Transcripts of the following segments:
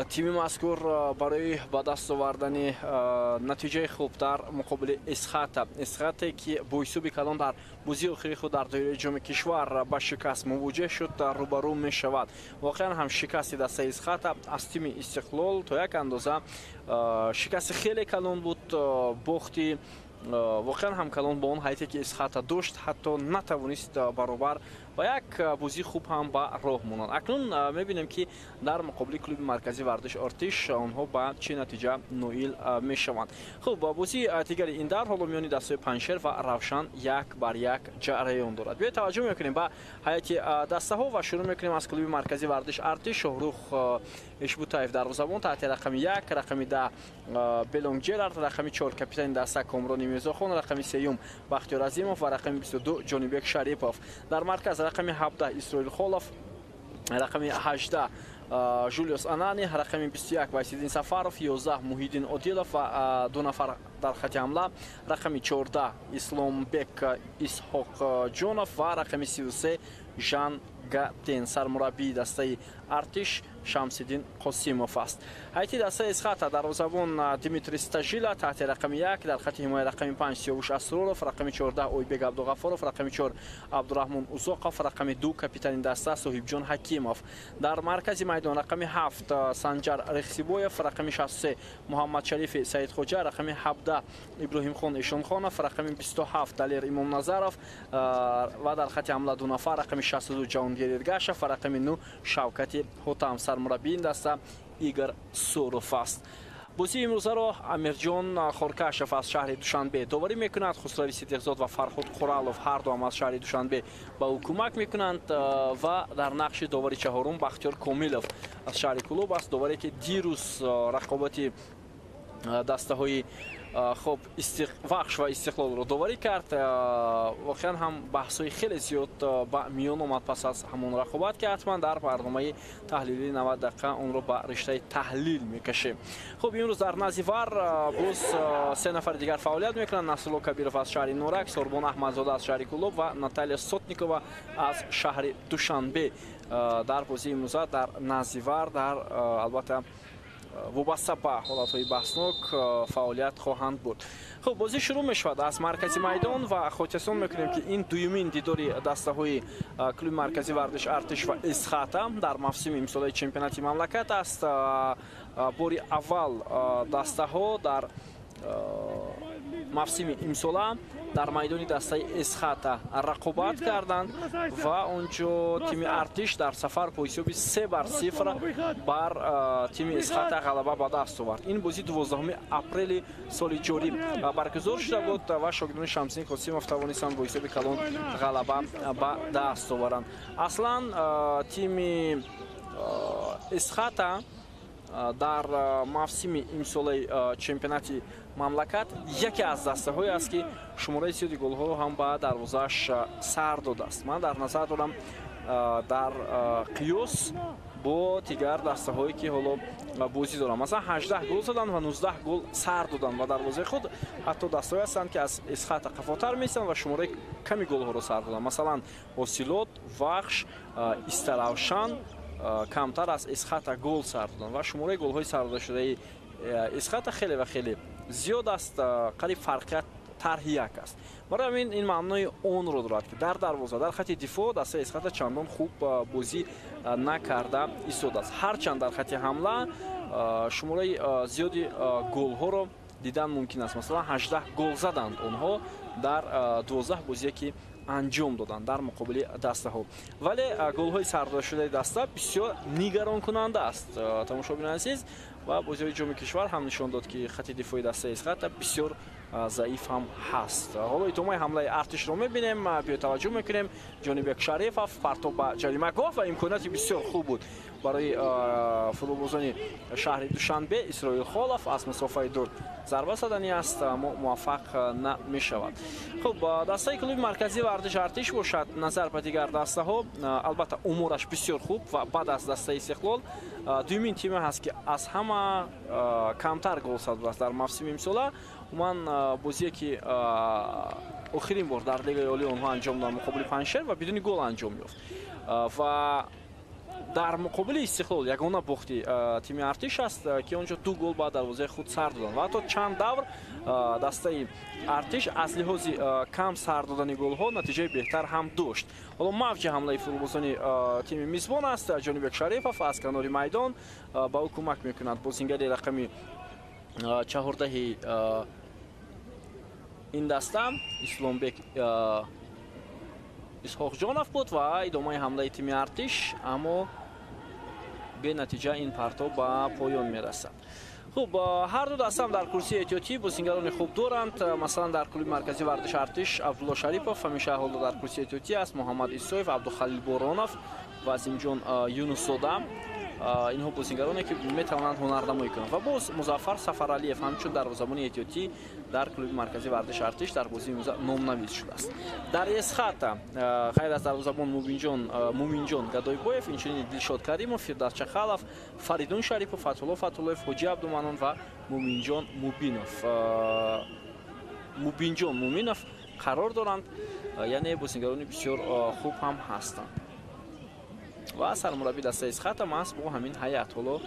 Тими мазкур барои ба даст овардани натиҷаи хуб дар муқобили Эсхата, Эсхате, ки бо ҳисоби калон дар бозии охири худ дар доираи ҷоми кишвар ба шикаст мувоҷеҳ шуд, рӯбарӯ мешавад. Воқеан ҳам шикасти дастаи Эсхата аз тими Истиқлол то як андоза шикасти хеле калон буд. Бохти воқеан ҳам калон бо он ҳайате, ки Эсхата дошт, ҳатто натавонист баробар ва як бозии хуб ҳам ба роҳ монад. Акнун мебинем, ки дар муқобили клуби марказии варзиш Артиш онҳо ба чӣ натиҷа ноил мешаванд. Хуб, бозии дигари ин дар ҳоло миёни дастаи Панҷшер ва Равшан 1-1 ҷараён дорад. Биёед, таваҷҷӯҳ мекунем ба ҳайати дастаҳо ва шурӯъ мекунем аз клуби марказии варзиш Артиш. Шоҳрух Ишбутаев дарвозабон таҳти рақами 1, рақами 10 Белонг Ҷерард, рақами 4 капитани даста Комрони Мирзохон, рақами 3 Бахтиёр Азимов ва рақами 22 Ҷонибек Шарипов. Дар марказ рақами 17 Исроил Холов, рақами 18 Жулиус Анани, рақами 21 Вайсиддин Сафаров, 11 Муҳиддин Одилов ва ду нафар дар хати ҳамла, рақами 14 Исломбек Исҳоқҷонов ва рақами 33 Жан Гатен. Сармураббии дастаи Артиш Шамсиддин Қосимов аст. Ҳайати дастаи Эсхата: дарвозабон Дмитрий Стажила таҳти рақами 1, дар хати ҳимоя рақами 5 Сиёвуш Асроров, рақами 14 Ойбек Абдуғафоров, рақами 4 Абдураҳмон Узоқов, рақами 2 капитани даста Соҳибҷон Ҳакимов. Дар маркази майдон рақами 7 Санҷар Рехсибоев, рақами 63 Муҳаммадшарифи Саидхоҷа, рақами 17 Иброҳимхон Эшонхонов, рақами 27 Далер Имомназаров ва дар хати ҳамла ду нафар, рақами 62 Ҷаҳонгир Эргашев ва рақами 9 Шавкати Ҳотам. Сармураббии ин даста Игор Суров аст. Бозии имрӯзаро Амирҷон Хоркашев аз шаҳри Душанбе доварӣ мекунад. Хусрави Сидиқзод ва Фарҳуд Қуралов ҳар дуам аз шаҳри Душанбе ба ӯ кӯмак мекунанд ва дар нақши довари чаҳорум Бахтиёр Комилов аз шаҳри Кӯлоб аст, доваре, ки дирӯз рақобати дастаҳои, хуб, Вахш ва Истиқлолро доварӣ кард. Воқеан ҳам баҳсҳои хеле зиёд ба миён омад пас аз ҳамон рақобат, ки ҳатман дар барномаи таҳлилии 90 дақиқа онро ба риштаи таҳлил мекашем. Хуб, имрӯз дар назди ВАР боз се нафари дигар фаъолият мекунанд: Насрулло Кабиров аз шаҳри Норак, Сорбон Аҳмадзода аз шаҳри Кӯлоб ва Наталия Сотникова аз шаҳри Душанбе. Дар бозии имрӯза дар назди ВАР дар албатта вобаста ба ҳолатҳои баҳснок фаъолият хоҳанд бурд. Хуб, бозӣ шурӯъ мешавад аз маркази майдон ва хотиррасон мекунем, ки ин дуюмин дидори дастаҳои клуби марказии варзиш Артиш ва Эсхата дар мавсими имсолаи чемпионати мамлакат аст. Бори аввал дастаҳо дар мавсими имсола дар майдони дастаи Эсхата рақобат карданд ва онҷо тими Артиш дар сафар бо ҳисоби 3-0 бар тими Эсхата ғалаба ба даст овард. Ин бозӣ 12 апрели соли ҷорӣ баргузор шуда буд ва шогирдони Шамсиддин Қосимов тавонистанд бо ҳисоби калон ғалаба ба даст оваранд. Аслан тими Эсхата дар мавсими имсолаи чемпионати мамлакат яке аз дастаҳое аст, ки шумораи зиёди голҳоро ҳам ба дарвозааш сар додааст. Ман дар назар дорам дар қиёс бо дигар дастаҳое, ки ҳоло бозӣ доранд. Масалан, 18 гол заданд ва 19 гол сар доданд ба дарвозаи худ. Ҳатто дастаҳое ҳастанд, ки аз Эсхата қафотар меистанд ва шумораи ками голҳоро сар доданд. Масалан, Ҳосилот, Вахш, Истаравшан камтар аз Эсхата гол сар доданд ва шумораи голҳои сардодашудаи Эсхата хеле ва хеле зиёд аст, қариб фарқият тарҳи як аст. Барои ҳамин ин маънои онро дорад, ки дар дарвоза, дар хати дифоъ дастаи Эсхата чандон хуб бозӣ накарда истодааст, ҳарчанд дар хати ҳамла шумораи зиёди голҳоро дидан мумкин аст. Масалан, 18 гол заданд онҳо дар 12 бозие, ки анҷом доданд дар муқобили дастаҳо, вале голҳои сардодашудаи даста бисёр нигаронкунанда аст, тамошобинони азиз. Ва бозиҳои ҷоми кишвар ҳам нишон дод, ки хати дифои дастаи Эсхата бисёр заиф ҳам ҳаст. Ҳоло идомаи ҳамлаи Артишро мебинем. Биё, таваҷҷӯҳ мекунем: Ҷонибек Шарифов, партоб ба ҷаримагоҳ ва имконияти бисёр хуб буд барои футболбозони шаҳри Душанбе. Исроил Холов аз мусофаи дур зарба задани аст, аммо муваффақ намешавад. Хуб, дастаи клуби марказии варзиш Артиш бошад, назар ба дигар дастаҳо, албатта, умураш бисёр хуб ва баъд аз дастаи Истиқлол дуюмин тиме ҳаст, ки аз ҳама камтар гол задааст дар мавсими имсола. Умуман, бозие, ки охирин бор дар лигаи олии онҳо анҷом доданд, муқобили Панҷшер ва бидуни гол анҷом ёфт ва Дар муқобили Истиқлол ягона бохти тими Артиш аст, ки онҷо 2 гол ба дарвозаи худ сар доданд ва ҳатто чанд давр дастаи Артиш аз лиҳози кам сар додани голҳо натиҷаи беҳтар ҳам дошт. Ҳоло мавҷи ҳамлаи футболбозони тими мизбон аст. Ҷонибек Шарипов аз канори майдон ба ӯ кӯмак мекунад бозингари рақами 14 ин даста Исломбек Исҳоқҷонов буд ва идомаи ҳамлаи тими Артиш, аммо бенатиҷа ин партоб ба поён мерасад. Хуб, ҳар ду дастаам дар курсии эҳтиётӣ бозингарони хуб доранд. Масалан, дар клуби марказии варзиши Артиш Абдулло Шарипов ҳамеша ҳоло дар курсии эҳтиётӣ аст, Муҳаммад Исоев, Абдухалил Боронов ва Азимҷон Юнусзода. Инҳо бозингароне ки метавонанд ҳунарнамоӣ кунанд. Ва боз Музаффар Сафаралиев ҳамчун дарвозабони эҳтиётӣ дар клуби марказии варзиши Артиш дар бозии имрӯза номнавис шудааст. Дар Эсхата ғайр аз дарвозабон Муминҷон Гадойбоев, инчунин Дилшод Каримов, Фирдавс Чахалов, Фаридун Шарипов, Фатҳулло Фатҳуллоев, Ҳоҷи Абдуманон ва Муминҷон Муминов қарор доранд. Яъне бозингарони бисёр хуб ҳам ҳастанд. Ва сармурабби дастаи Эсхата маҳз бо ҳамин ҳайат ҳоло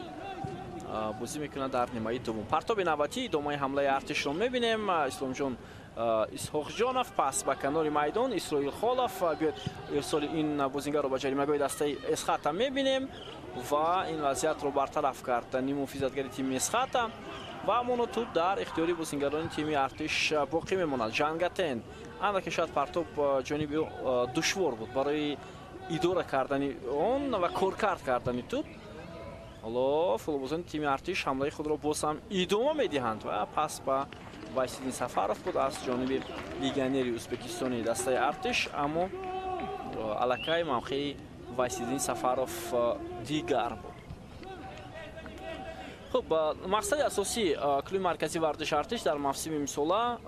бозӣ мекунад дар нимаи дуввум. Партоби навбатӣ идомаи ҳамлаи Артишро мебинем. Исломҷон Исҳоқҷонов пас ба канори майдон, Исроил Холов. Биёед ирсоли ин бозингарро ба ҷаримагоҳи дастаи Эсхата мебинем ва ин вазъиятро бартараф кард ниммуҳофизатгари тими Эсхата ва амоно тӯб дар ихтиёри бозингарони тими Артиш боқӣ мемонад. Жангатен андаке шояд партоб ҷониби душвор буд барои идора кардани он ва коркард кардани тӯб. Ҳоло футболбозони тими Артиш ҳамлаи худро боз ҳам идома медиҳанд ва пас ба Вайсиддин Сафаров буд аз ҷониби легионери ӯзбекистони дастаи Артиш, аммо аллакай мавқеи Вайсиддин Сафаров дигар буд. Хуб, мақсади асосии клуби марказии варзиши Артиш дар мавсими имсола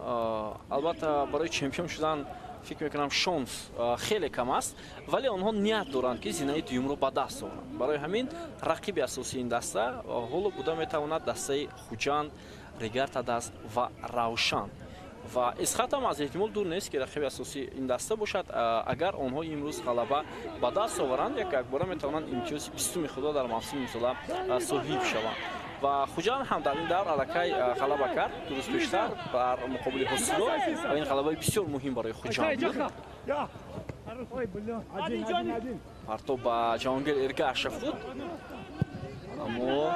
албатта барои чемпион шудан фикр мекунам шонс хеле кам аст, вале онҳо ният доранд ки зинаи дуюмро ба даст оваранд. Барои ҳамин рақиби асосии ин даста ҳоло буда метавонад дастаи Хуҷанд, Регар-ТадАЗ ва Равшан. Ва Эсхатам аз эҳтимол дур нест ки рақиби асосии ин даста бошад. Агар онҳо имрӯз ғалаба ба даст оваранд, якбора метавонанд имтиёзи 20-уми худро дар мавсими имсола соҳиб шаванд. Ва Хуҷанд ҳам дар ин давр аллакай ғалаба кард ду рӯз пештар бар муқобили Ҳосило ва ин ғалабаи бисёр муҳим барои Хуҷанд буд. Партоб ба Ҷаҳонгир Эргашев буд, аммо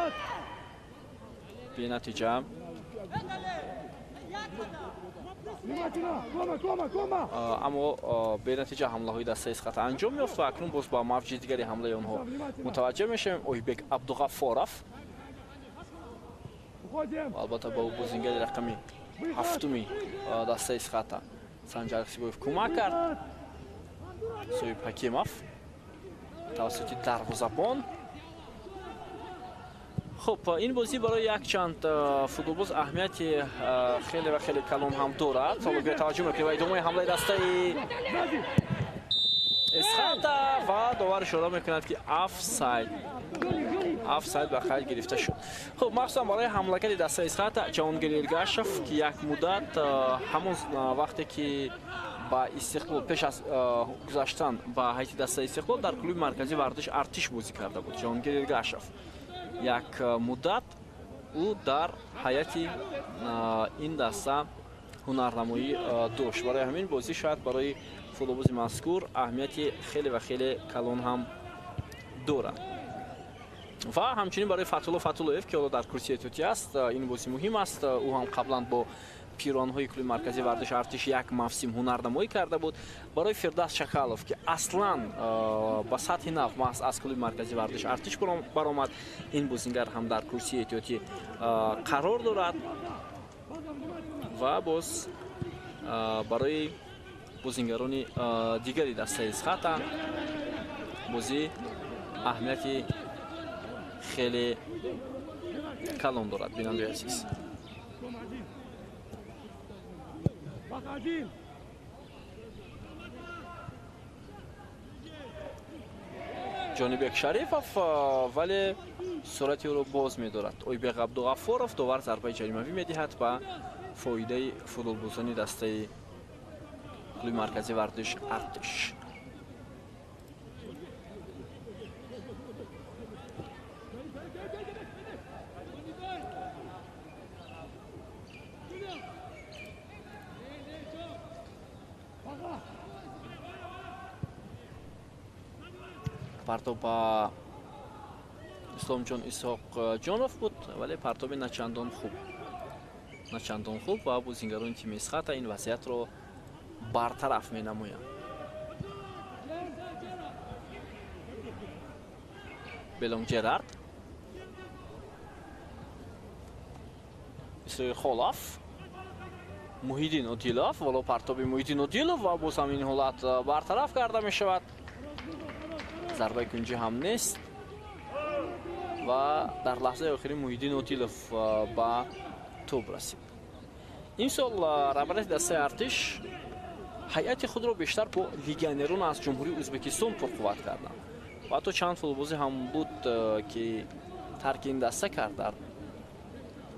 бенатиҷа. Аммо бенатиҷа ҳамлаҳои дастаи Эсхата анҷом ёфт ва акнун боз ба мавҷи дигари ҳамлаи онҳо мутаваҷҷеҳ мешавем. Оҳибек Абдуғаффоров албатта ба бозингари рақами 7-уми дастаи Эсхата Санҷар Хсибоев кӯмак кард. Соҳиб Ҳакимов тавассути дарвозабон. Хуб, ин бозӣ барои якчанд футболбоз аҳамияти хеле ва хеле калон ҳам дорад. Ҳоло биё таваҷҷӯҳ мекунем ва идомаи ҳамлаи дастаи Эсхата ва довар ишора мекунад ки офсайд. Офсайд ба қайд гирифта шуд. Хуб, махсусан барои ҳамлагари дастаи Эсхата Ҷаҳонгир Эргашев, ки як муддат ҳамон вақте ки ба Истиқлол пеш аз гузаштан ба ҳайати дастаи Истиқлол дар клуби марказии варзиши Артиш бозӣ карда буд. Ҷаҳонгир Эргашев як муддат ӯ дар ҳайати ин даста ҳунарнамоӣ дошт. Барои ҳамин бозӣ шояд барои футболбози мазкур аҳамияти хеле ва хеле калон ҳам дорад. Ва ҳамчунин барои Фатҳулло Фатҳуллоев, ки ҳоло дар курсии эҳтиётӣ аст, ин бозӣ муҳим аст. Ӯ ҳам қаблан бо пиронҳои клуби марказии варзиши Артиш як мавсим ҳунарнамоӣ карда буд. Барои Фирдавс Чахалов, ки аслан ба сатҳи нав маҳз аз клуби марказии варзиши Артиш баромад, ин бозингар ҳам дар курсии эҳтиётӣ қарор дорад. Ва боз барои бозингарони дигари дастаи Эсхата бозӣ аҳамияти хеле калон дорад, бинандаи азиз. Ҷонибек Шарифов, вале сурати ӯро боз медорад. Ойбек Абдуғаффоров довар зарбаи ҷаримавӣ медиҳад ба фоидаи футболбозони дастаи клуби марказии варзиш Артиш. Партоб ба Исломҷон Исҳоқҷонов буд, вале партоби начандон хуб. Начандон хуб ва бозингарони тими Эсхата ин вазъиятро бартараф менамоянд. Белонг Джерард, Исроил Холов, Муҳиддин Одилов, воло партоби Муҳиддин Одилов ва боз ҳам ин ҳолат бартараф карда мешавад. Зарбаи кунҷӣ ҳам нест ва дар лаҳзаи охири Муҳиддин Одилов ба тӯб расид. Имсол раҳбарияти дастаи Артиш ҳайати худро бештар бо легионерон аз Ҷумҳурии Ӯзбекистон пурқувват карданд. Ва ҳатто чанд футболбозӣ ҳам буд, ки тарки ин даста кард дар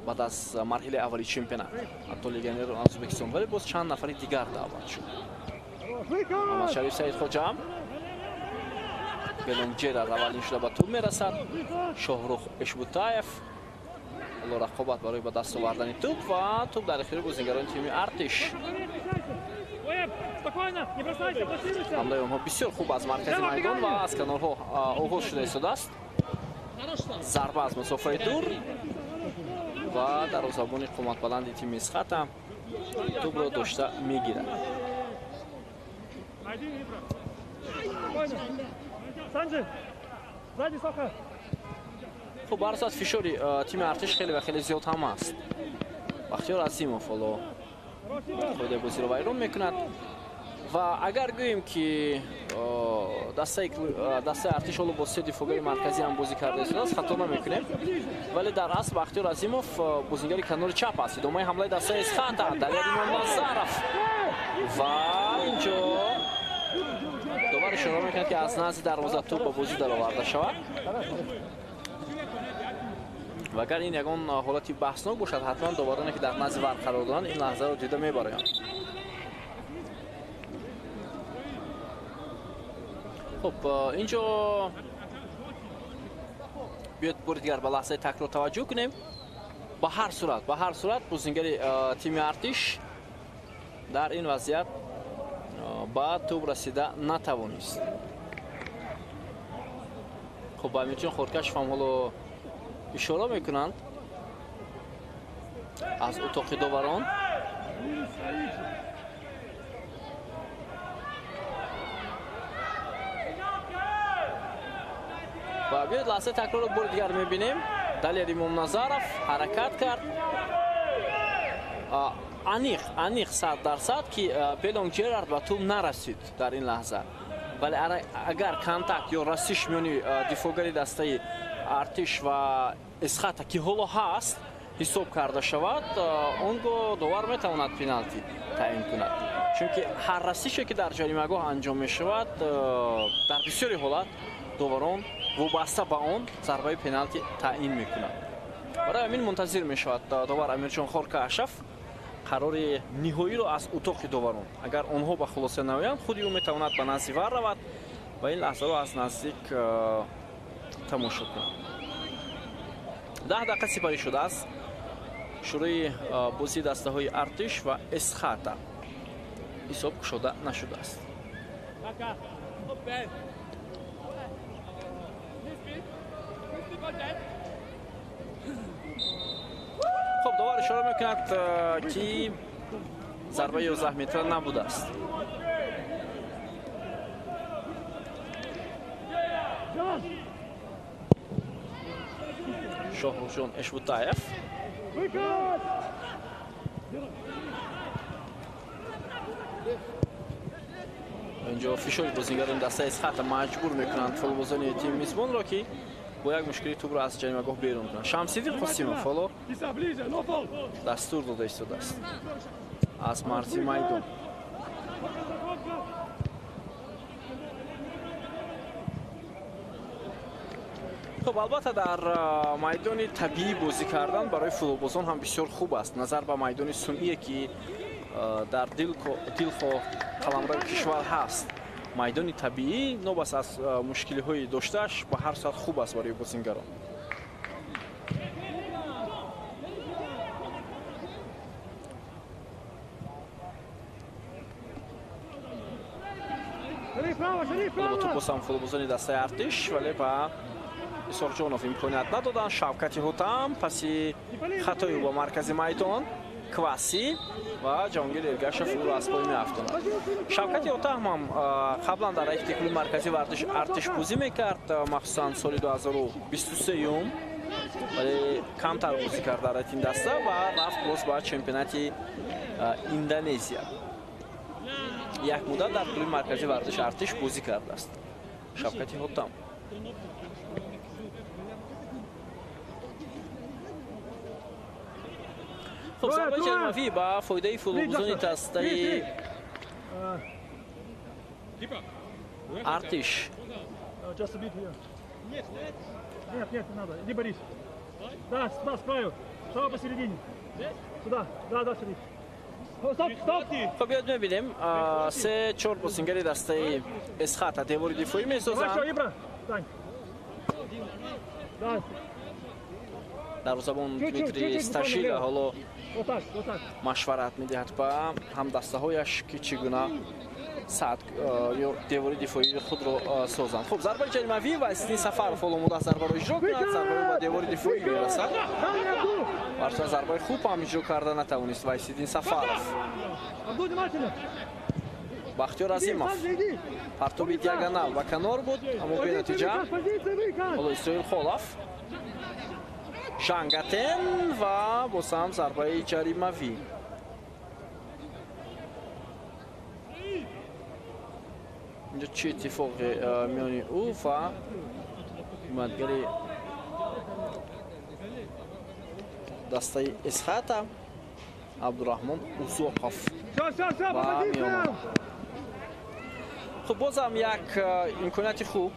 баъд аз марҳилаи аввали чемпионат. Ҳатто легионерон аз Ӯзбекистон, вале боз чанд нафари дигар даъват шуд. Муҳаммадшариф Саидхоҷа, Белонг Джерард аввалин шуда ба тӯб мерасад. Шоҳрух Эшбутаев ҳоло рақобат барои ба даст овардани тӯб ва тӯб дар ихтиёри бозингарони тими Артиш. Ҳамлаи онҳо бисёр хуб аз маркази майдон ва аз канорҳо оғоз шуда истодааст. Зарба аз масофаи дур ва дарвозабони қоматбаланди тими Эсхата тӯбро дошта мегирад. Хуб, барсад фишори тими Артиш хеле ва хеле зиёд ҳам аст. Бахтиёр Азимов ҳоло қоидаи бозиро вайрон мекунад ва агар гӯем, ки дастаи Артиш ҳоло бо се дифоъгари марказӣ ҳам бозӣ карда истодааст, хато намекунем, вале дар асл Бахтиёр Азимов бозингари канори чап аст. Идомаи ҳамлаи дастаи Эсхата, Далер Имомназаров ва инҷо довар ишора мекунад, ки аз назди дарвоза тӯб ба бозӣ дароварда шавад. Ва агар ин ягон ҳолати баҳснок бошад, ҳатман довароне, ки дар назди вар қарор доранд, ин лаҳзаро дида мебароянд. Хуб, инҷо биёд бори дигар ба лаҳзаи такрор таваҷҷӯҳ кунем. Ба ҳар сурат бозингари тими Артиш дар ин вазъият ба тӯб расида натавонист. Хуб, Амирҷон Хоркашев ҳам ҳоло ишора мекунанд аз утоқи доварон. Ва биёед лаҳзаи такрорро бори дигар мебинем. Далер Имомназаров ҳаракат кард. Аниқ 100% ки Белонг Джерард ба тӯб нарасид дар ин лаҳза. Вале агар контакт ё расиш миёни дифоъгари дастаи Артиш ва Эсхата, ки ҳоло ҳаст, ҳисоб карда шавад, он гоҳ довар метавонад пеналти таъин кунад. Чунки ҳар расише, ки дар ҷаримагоҳ анҷом мешавад, дар бисёри ҳолат доварон вобаста ба он зарбаи пеналти таъин мекунад. Барои ҳамин мунтазир мешавад довар Амирҷон Хоркашев қарори ниҳоиро аз утоқи доварон. Агар онҳо ба хулоса наоянд, худи ӯ метавонад ба назди вар равад ва ин лаҳзаро аз наздик тамошо кунад. 10 дақиқа сипарӣ шудааст. Шурӯи бозии дастаҳои Артиш ва Эсхата ҳисоб кушода нашудааст. Хуб, довар ишора мекунад, ки зарбаи 11 метра набудааст. Шоҳрухҷон Эшбутаев. Инҷо фишори бозингарони дастаи Эсхата маҷбур мекунанд футболбозони тими мизбонро, ки бо як мушкили тӯбро аз ҷаримагоҳ берун кунанд. Шамсиддин Қосимов ҳоло дастур дода истодааст аз марзи майдон. Хуб, албатта дар майдони табиӣ бозӣ кардан барои футболбозон ҳам бисёр хуб аст, назар ба майдони сунъие, ки дар дилхоҳ қаламрави кишвар ҳаст. Майдони табиӣ нобаст аз мушкилиҳои доштааш ба ҳар сурат хуб аст барои бозингарон. Боз ҳам футболбозони дастаи Артиш, вале ба Исоқҷонов имконият надоданд. Шавкати Ҳутам паси хатои ба маркази майдон, Кваси ва Ҷаҳонгир Эргашев ӯро аз пой меафтонад. Шавкати Ҳутам ҳам қаблан дар ҳайати клуби марказии варзиш Артиш бозӣ мекард, махсусан соли 2023, вале камтар бозӣ кард дар ҳайати ин даста ва рафт боз ба чемпионати Индонезия. Як муддат дар клуби марказии варзиши Артиш бозӣ кардааст Шавкати Ҳотам. Хуб, зарбаи ҷаримавӣ ба фоидаи футболбозони дастаи Артиш. Нет, нет, не надо. Иди, Борис. Да, сюда, с краю. Справа посередине. Сюда, да, да, сюда. Стоп, стоп! Хуб, ёд мебинем, се чор бозингари дастаи Эсхата девори дифоӣ месозанд. Дарвозабон Дмитрий Сташига ҳоло машварат медиҳад ба ҳамдастаҳояш, ки чӣ гуна сад ё девори дифоии худро созанд. Хуб, зарбаи ҷаримавӣ ва Исни Сафаров ҳоло омода аст зарбаро иҷро кунад. Зарбаи ба девори дифоӣ мерасад. Барчанд зарбаи хуб ҳам иҷро карда натавонист Вайсиддин Сафаров. Бахтиёр Азимов, партоби диагонал ба канор буд, аммо бенатиҷа. Ҳоло Исроил Холов, Жангатен ва боз ҳам зарбаи ҷаримавӣ. Инҷо чӣ иттифоқе миёни ӯ ва ҳимоятгари дастаи Эсхата Абдураҳмон Узоқов ба миён. Хуб, бозам як имконияти хуб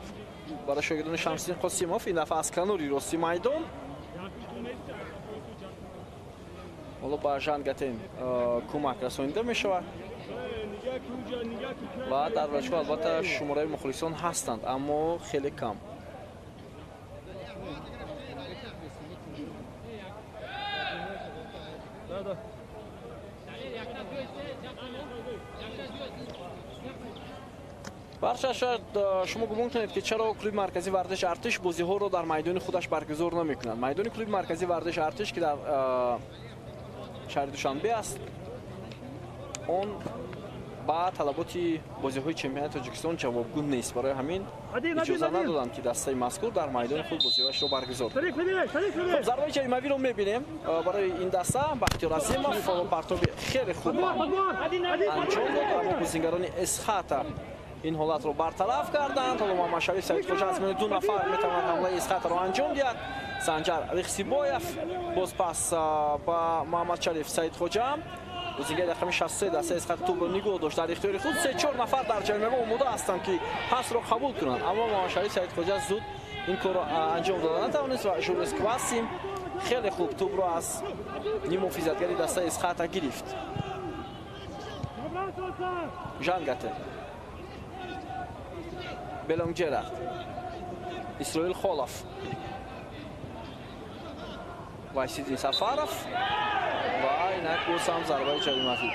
барои шогирдони Шамсиддин Қосимов, ин дафъа аз канори рости майдон. Ҳоло ба Жангатен кӯмак расонида мешавад ва дар варзишгоҳ албатта шумораи мухлисон ҳастанд, аммо хеле кам. Барча шояд шумо гумон кунед, ки чаро клуби марказии варзиши Артиш бозиҳоро дар майдони худаш баргузор намекунад. Майдони клуби марказии варзиши Артиш, ки дар шаҳри Душанбе аст, он ба талаботи бозиҳои чемпионати Тоҷикистон ҷавобгӯ нест. Барои ҳамин иҷоза надоданд, ки дастаи мазкур дар майдони худ бозиҳояшро баргузор. Хуб, зарбаи ҷаримавиро мебинем барои ин даста. Бахтиёр Азимов партоби хеле хуб анҷом дод, аммо бозингарони Эсхата ин ҳолатро бартараф карданд. Ҳоло Муҳаммадшариф Саидхоҷа аз миёни ду нафар метавонад ҳамлаи Эсхатаро анҷом диҳад. Санҷар Рихсибоев боз пас ба Муҳаммадшариф Саидхоҷа. Бозингари рақами 63 дастаи Эсхата тӯбро нигоҳ дошт дар ихтиёри худ. Се чор нафар дар ҷаримаго омода ҳастанд, ки пасро қабул кунанд, аммо Муҳаммадшариф Саидхоҷа зуд ин корро анҷом дода натавонист ва Жулис Кваси хеле хуб тӯбро аз ниммуҳофизатгари дастаи Эсхата гирифт. Жангате, Белонг Джерард, Исроил Холов, Вайсиддин Сафаров ва инак боз ҳам зарбаи ҷаримавӣ.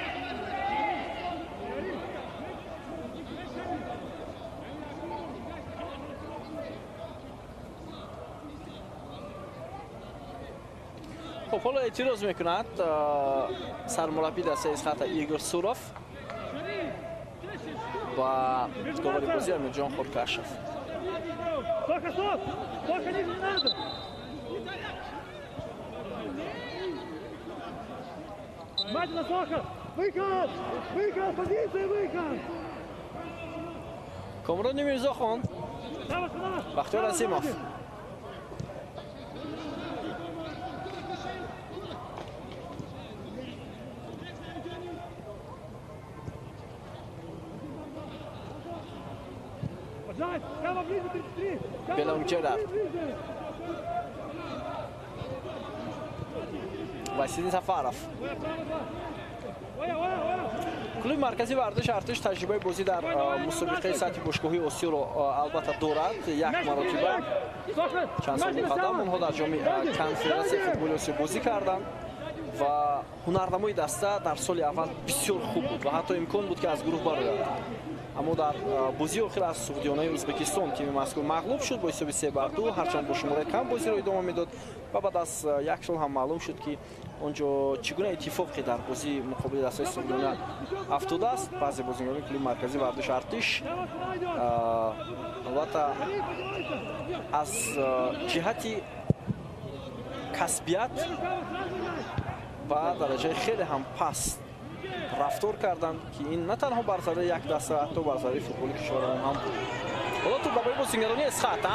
Хуб, ҳоло эътироз мекунад сармураббии дастаи Эсхата Игор Суров ба довари бозӣ Амирҷон Хуркашев. Соха, стоп! Соха, ниже не надо! Внимательно, Соха! Выход! Выход! Позиция, выход! Комрони Мирзохон, Бахтиёр Азимов. Белонг Джерард, Василий Сафаров. Клуби марказии варзиши Артиш таҷрибаи бозӣ дар мусобиқаи сатҳи бошгоҳии Осиёро албатта дорад. Як маротиба чанд сол муқаддам онҳо дар ҷоми Конфедератсияи футболи Осиё бозӣ карданд ва ҳунарнамои даста дар соли аввал бисёр хуб буд ва ҳатто имкон буд, ки аз гурӯҳ барояд. Аммо дар бозии охир аз Суғдиёнаи Ӯзбекистон тими мазкур мағлуб шуд бо ҳисоби 3-2, ҳарчанд бо шумораи кам бозиро идома медод ва баъд аз як сол ҳам маълум шуд, ки он ҷо чӣ гуна иттифоқе дар бозии муқобили дастаи Суғдиёна афтодааст. Баъзе бозигарони клуби марказии варзиши Артиш албатта аз ҷиҳати касбият ба дараҷаи хеле ҳам паст рафтор карданд, ки ин на танҳо бар зарари як даста, ҳатто бар зарари футболи кишварамон ҳам буд. Ҳоло туп барои бозигарони Эсхата.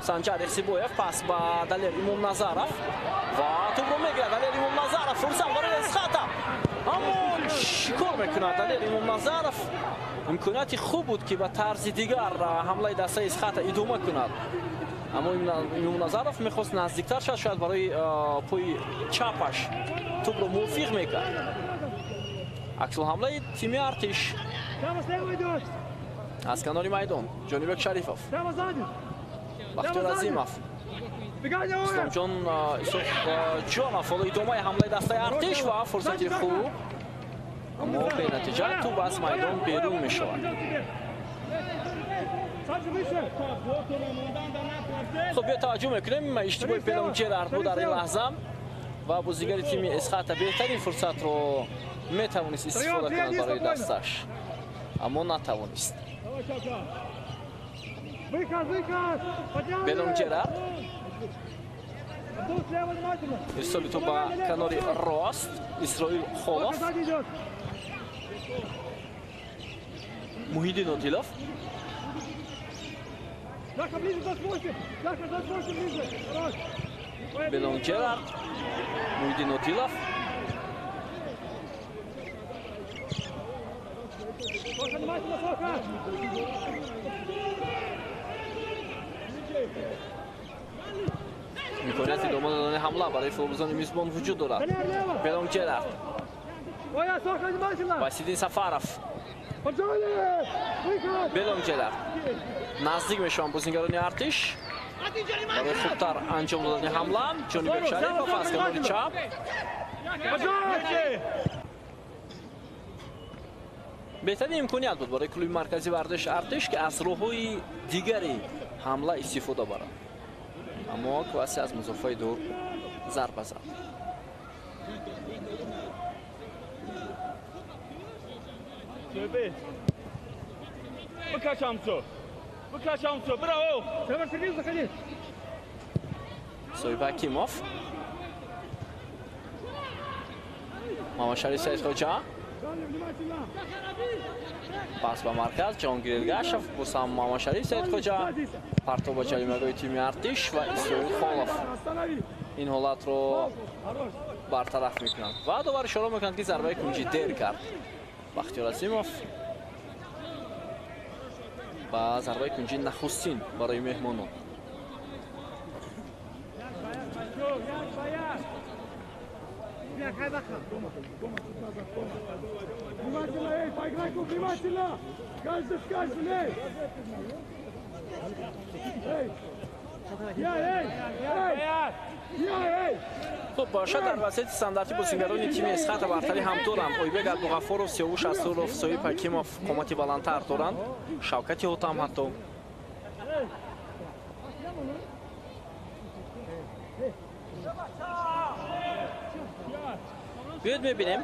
Санҷар Эхсибоев пас ба Далер Имомназаров ва тупро мегирад Далер Имомназаров. Фурсат барои Эсхата, аммо чӣ кор мекунад Далер Имомназаров? Имконияти хуб буд, ки ба тарзи дигар ҳамлаи дастаи Эсхата идома кунад, аммо Имомназаров мехост наздиктар шавад, шояд барои пои чапаш тупро мувофиқ мекард. Аксулҳамлаи тими Артиш аз канори майдон. Ҷонибек Шарифов, Бахтиёр Азимов, Исломҷон Исоқҷонов. Ҳоло идомаи ҳамлаи дастаи Артиш ва фурсати хуб, аммо бенатиҷа туп аз майдон берун мешавад. Хуб, биё таваҷҷӯҳ мекунем иштибоҳи Пелон Ҷерард буд дар ин лаҳза ва бозигари тими Эсхата беҳтарин фурсатро метавонист истифода кунад барои дасташ, аммо натавонист. Белон Ҷерард ирсоли туп ба канори рост, Исроил Холов, Муҳиддин Одилов. Белон Ҷерард, Муҳиддин Одилов. Имконияти идома додани ҳамла барои футболбозони мизбон вуҷуд дорад. Белон Ҷерард, Васиддин Сафаров, Белон Ҷерард. Наздик мешаванд бозигарони Артиш барои хубтар анҷом додани ҳамла. Ҷонибек Шарипов аз канори чап. Беҳтарин имконият буд барои клуби марказии варзиши Артиш, ки аз роҳҳои дигари ҳамла истифода барад, аммо Кваси аз мусофаи дур зарба зад. Соҳиб Ҳакимов, Мамадшариф Саидхоҷа, пас ба марказ Ҷаҳонгир Эргашев, босам Мамадшариф Саидхоҷа, партоб ба ҷаримагоҳи тими Артиш ва Исроил Холов ин ҳолатро бартараф мекунанд ва довар ишора мекунад, ки зарбаи кунҷӣ дер кард. Бахтиёр Азимов ба зарбаи кунҷӣ нахустин барои меҳмонон. Хуб, шояд дар вазъияти стандартӣ бозигарони тими Эсхата бартарӣ ҳам доранд. Ойбек Абдуғаффоров, Сиёвуш Асуров, Соҳиб Ҳакимов қомати баландтар доранд, Шавкати Ҳотам ҳатто. Биёед мебинем,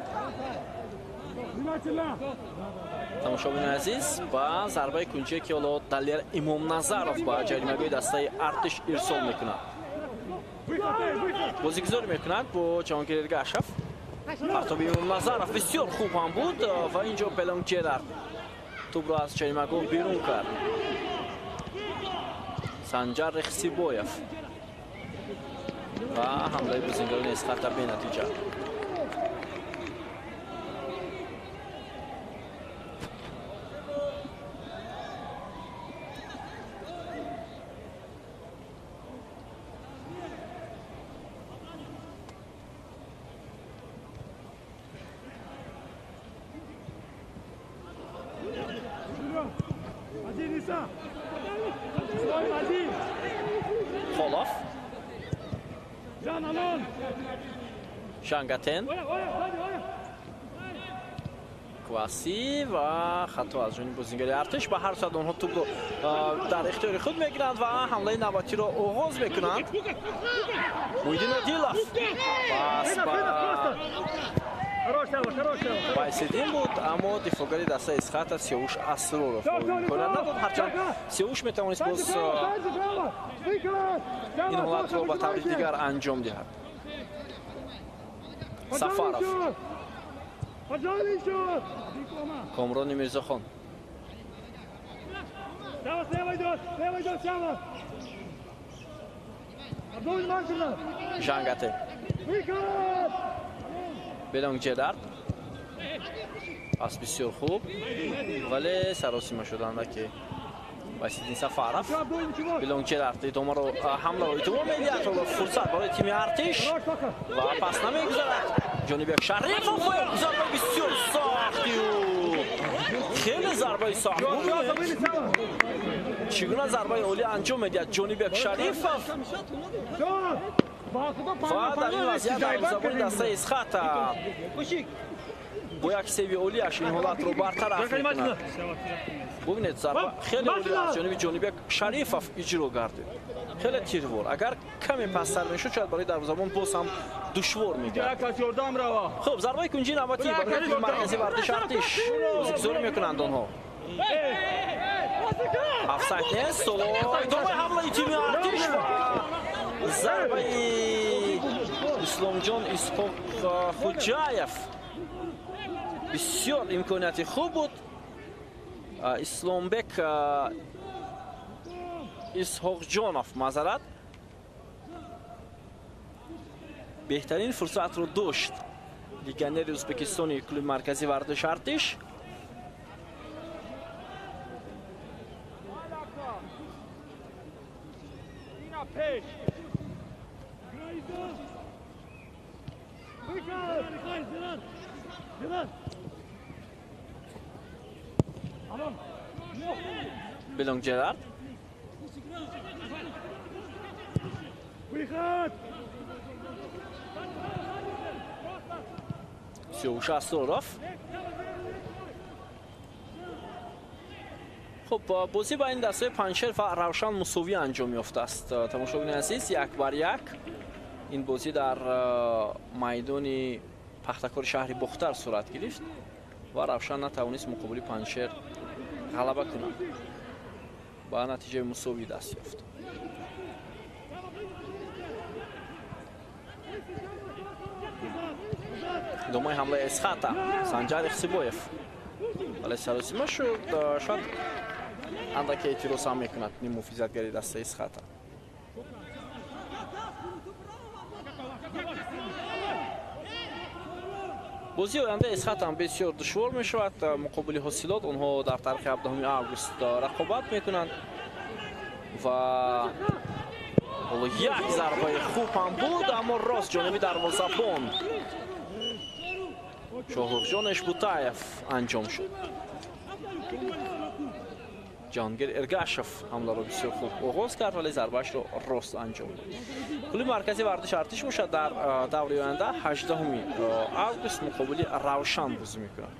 тамошобинони азиз, ба зарбаи кунҷие, ки ҳоло Далер Имомназаров ба ҷаримагоҳи дастаи Артиш ирсол мекунад. Бозигузорӣ мекунад бо Ҷаҳонгир Эргашев. Партоби Имомназаров бисёр хуб ҳам буд ва ин ҷо Белон Ҷерард тӯбро аз ҷаримагоҳ берун кард. Санҷар Рехсибоев ва ҳамлаи бозигарони Эсхата бенатиҷа. Холов, Жангатен, Кваси ва хато аз ҷониби бозингари Артиш. Ба ҳар сурат онҳо тӯбро дар ихтиёри худ мегиранд ва ҳамлаи навбатиро оғоз мекунанд. Муҳиддин Одилов пас ба Байседин буд, аммо дифоъгари дастаи Исхата Сиёвуш Асроров имконият надод. Ҳарчанд Сиёвуш метавонист боз ин ҳолатро ба таври дигар анҷом диҳад. Сафаров, Комрони Мирзохон, Жангате, Белонг Ҷедард, пас бисёр хуб, вале саросима шуданда ки Байсиддин Сафаров. Белонг Ҷедард идомаро ҳамларо идома медиҳад. Ҳоло фурсат барои тими Артиш ва пас намегузарад. Ҷонибек Шарифов, зарбаи бисёр сахти, хеле зарбаи сахт. Чӣ гуна зарбаи олӣ анҷом медиҳад Ҷонибек Шарифов ва дар ин вазъият дарвозабони дастаи Исхата бо як севи олиаш ин ҳолатро бартараф мекунад. Бубинед, зарба хеле олӣ аз ҷониби Ҷонибек Шарифов иҷро гардид, хеле тирвор. Агар каме пасттар мешуд, шояд барои дарвозабон боз ҳам душвор мегардид. Хуб, зарбаи кунҷии навбатӣ барои тими марказии варзиши Артиш. Бозигузорӣ мекунанд онҳо. Офсайд нест. Идомаи ҳамлаи тими Артиш ва зарбаи Исломҷон Исҳоқ Хуҷаев бисёр имконияти хуб буд. Исломбек Исҳоқҷонов, маъзарат, беҳтарин фурсатро дошт легионери Ӯзбекистони клуби марказии варзиши Артиш. Белонг Ҷерард, Сиёвуш Асроров. Хуб, бозӣ байни дастаи Панҷшер ва Равшан мусовӣ анҷом ёфтааст. Тамошобини азиз, 1-1. Ин бозӣ дар майдони Пахтакори шаҳри Бохтар сурат гирифт ва Равшан натавонист муқобили Панҷшер ғалаба кунад, ба натиҷаи мусовӣ даст ёфт. Идомаи ҳамлаи Исхата, Санҷар Ихсибоев, вале саросима шуд. Шояд андаке эътироз ҳам мекунад муҳофизатгари дастаи Исхата. Бозии ояндаи Исхата ҳам бисёр душвор мешавад. Муқобили Ҳосилот онҳо дар тарихи 17 август рақобат мекунанд ва ҳоло як зарбаи хуб ҳам буд, аммо рост ҷониби дарвозабон Шоҳрухҷон Эшбутаев анҷом шуд. Ҷаҳонгир Эргашев ҳамларо бисёр хуб оғоз кард, вале зарбаашро рост анҷом дод. Клуби марказии варзиши Артиш бошад дар даври оянда 18 август муқобили Равшан бозӣ мекунад.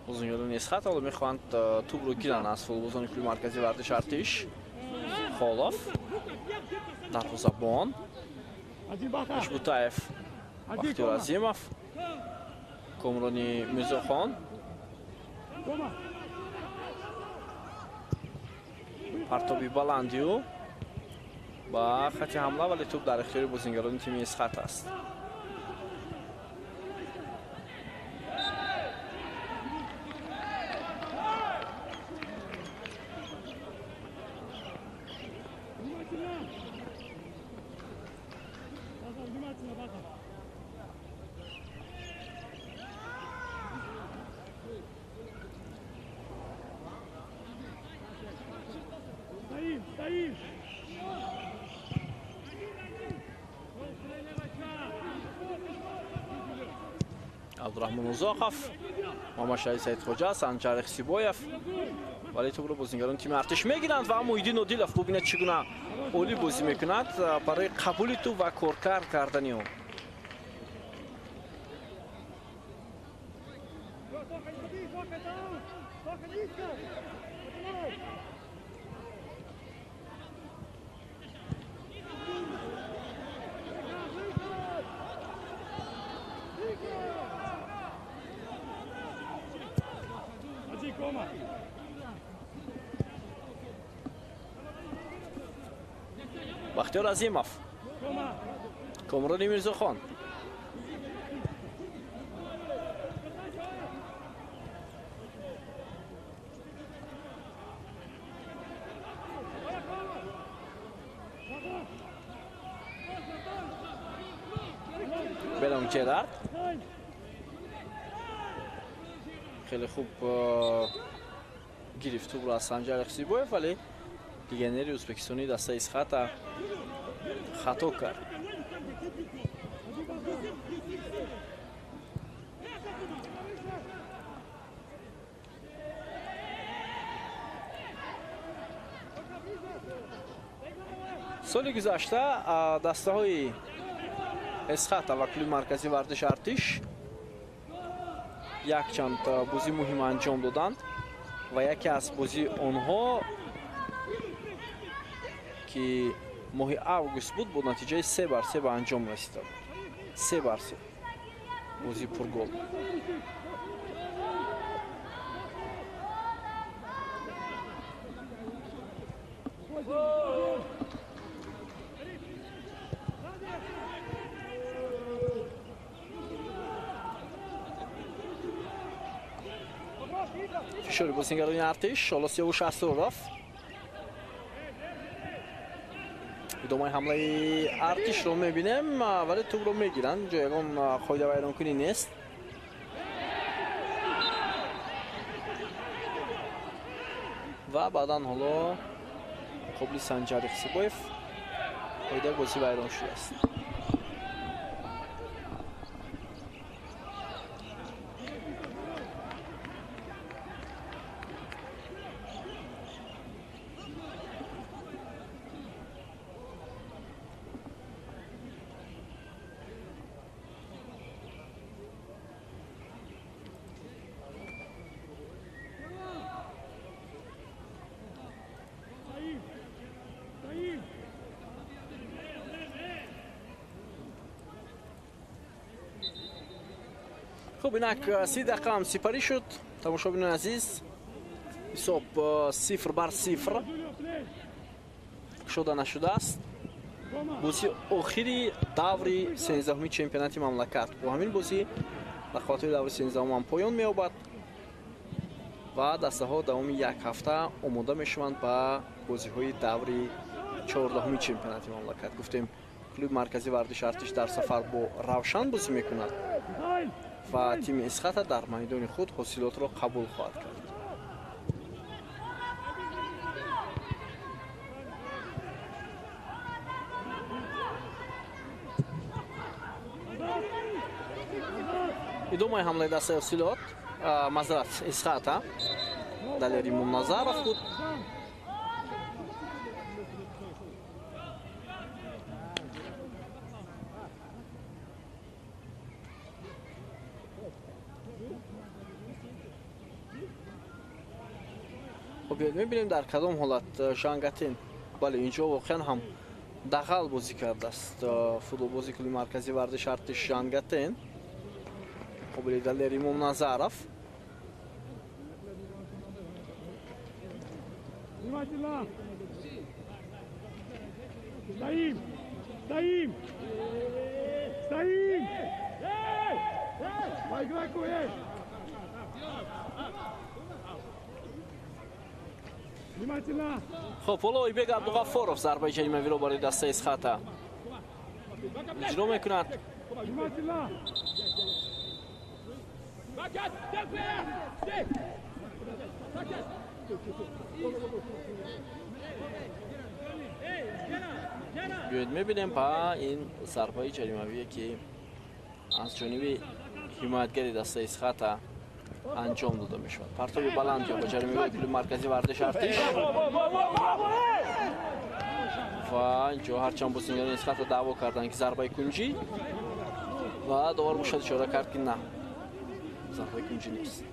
Бозингарони Исхат ҳоло мехоҳанд тӯбро гиранд аз футболбозони клуби марказии варзиши Артиш. Холов, дарвозабон Ишбутаев, Бахтиёр Азимов, Комрони Мирзохон, партоби баландию ба хати ҳамла, вале тӯб дар ихтиёри бозингарони тими Исхат аст. Абдурахмон Узоқов, Муҳаммадшариф Саидхоҷа, Санҷар Ихсибоев. Вале тӯбро бозингарони тими Артиш мегиранд ва Муҳиддин Одилов бубинад чӣ гуна олӣ бозӣ мекунад барои қабули тӯб ва коркард кардани он. Бахтиёр Азимов, Комрони Мирзохон. Белом Джерард хеле хуб гирифт тӯбро аз Санҷар Ихсибоев, вале легионери ӯзбекистонии дастаи Исхата хато кард. Соли гузашта дастаҳои Эсхата ва клуби марказии варзиши Артиш якчанд бозии муҳим анҷом доданд ва яке аз бозии онҳо ки моҳи август буд бо натиҷаи 3-3 ба анҷом расида буд. 3-3 бозии пургол. Фишори бозингарони Артиш, ҳоло Сиёвуш Асроров. Идомаи ҳамлаи Артишро мебинем, вале тӯбро мегиранд. Ҷо ягон қоидавайронкунӣ нест. Ва баъдан ҳоло муқобили Санҷар Ихсибоев қоидаи бозӣ вайрон шудааст. Хуб, инак 30 дақиқа ҳам сипарӣ шуд. Тамошобинони азиз, ҳисоб 0-0 кушода нашудааст. Бозии охири даври 13-уми чемпионати мамлакат. Бо ҳамин бозӣ рақобатҳои даври 13-ум ҳам поён меёбад ва дастаҳо давоми як ҳафта омода мешаванд ба бозиҳои даври 14-уми чемпионати мамлакат. Гуфтем, клуби марказии варзиши Артиш дар сафар бо Равшан бозӣ мекунад ва тими Исхата дар майдони худ ҳосилотро қабул хоҳад кард. Идомаи ҳамлаи дастаи ҳосилот, мазрат Исхата, Далери Мунназаров буд. Хуб, мебинем дар кадом ҳолат Жангатин. Бале, инҷо воқеан ҳам дағал бозӣ кардааст футболбози клуби марказии варзиши Артиш Жангатин муқобили Далери Мумназаров. Стоим! Стоим! Стоим! По игроку, эй! Хуб, ҳоло Ойбек Абдуғаффоров зарбаи ҷаримавиро барои дастаи Исхата иҷро мекунад. Биёед мебинем ба ин зарбаи ҷаримавие ки аз ҷониби ҳимоятгари дастаи Исхата анҷом дода мешавад. Партоби баланд ё ба ҷаримагоҳи клуби марказии варзиши Артиш ва инҷо ҳарчанд бозингарони Исхата даъво карданд, ки зарбаи кунҷӣ, ва довар бошад ишора кард, ки на, зарбаи кунҷӣ нест.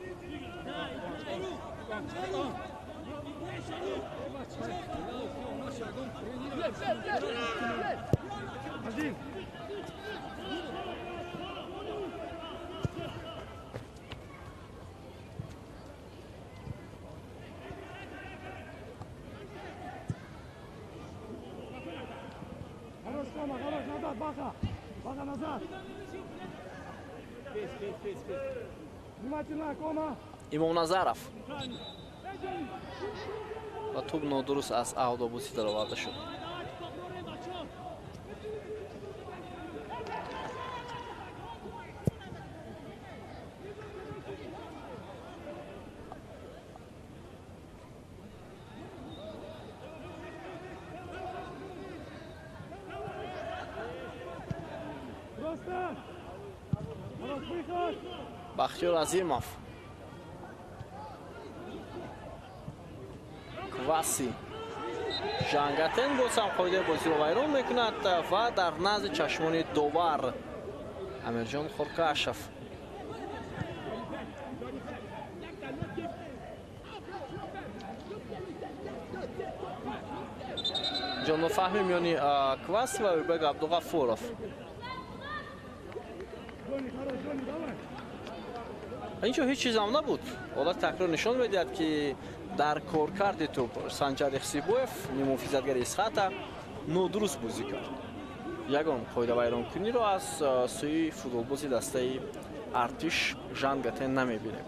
Имомназаров ва тӯб нодуруст аз аҳдобусӣ дароварда шуд. Бахтиёр Азимов, Кваси, Жангатен боз ҳам қоидаи бозиро вайрон мекунад ва дар назди чашмони довар Амирҷон Хуркашев. Инҷо нофаҳмӣ миёни Кваси ва Ойбек Абдуғафуров. Инҷо ҳеҷ чизам набуд. Ҳолат такрор нишон медиҳад, ки дар коркарди тӯб Санҷар Ихсибоев, нимуҳофизатгари Исхата, нодуруст бозӣ кард. Ягон қоидавайронкуниро аз сӯи футболбози дастаи Артиш Жангатен намебинем.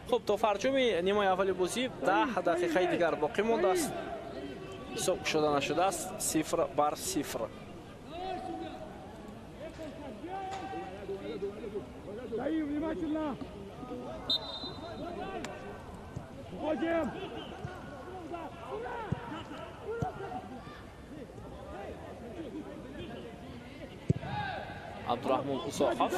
Хуб, то фарҷоми нимаи аввали бозӣ 10 дақиқаи дигар боқӣ мондааст. Ҳисоб кушода нашудааст, 0-0. Абдураҳмон Усоқов.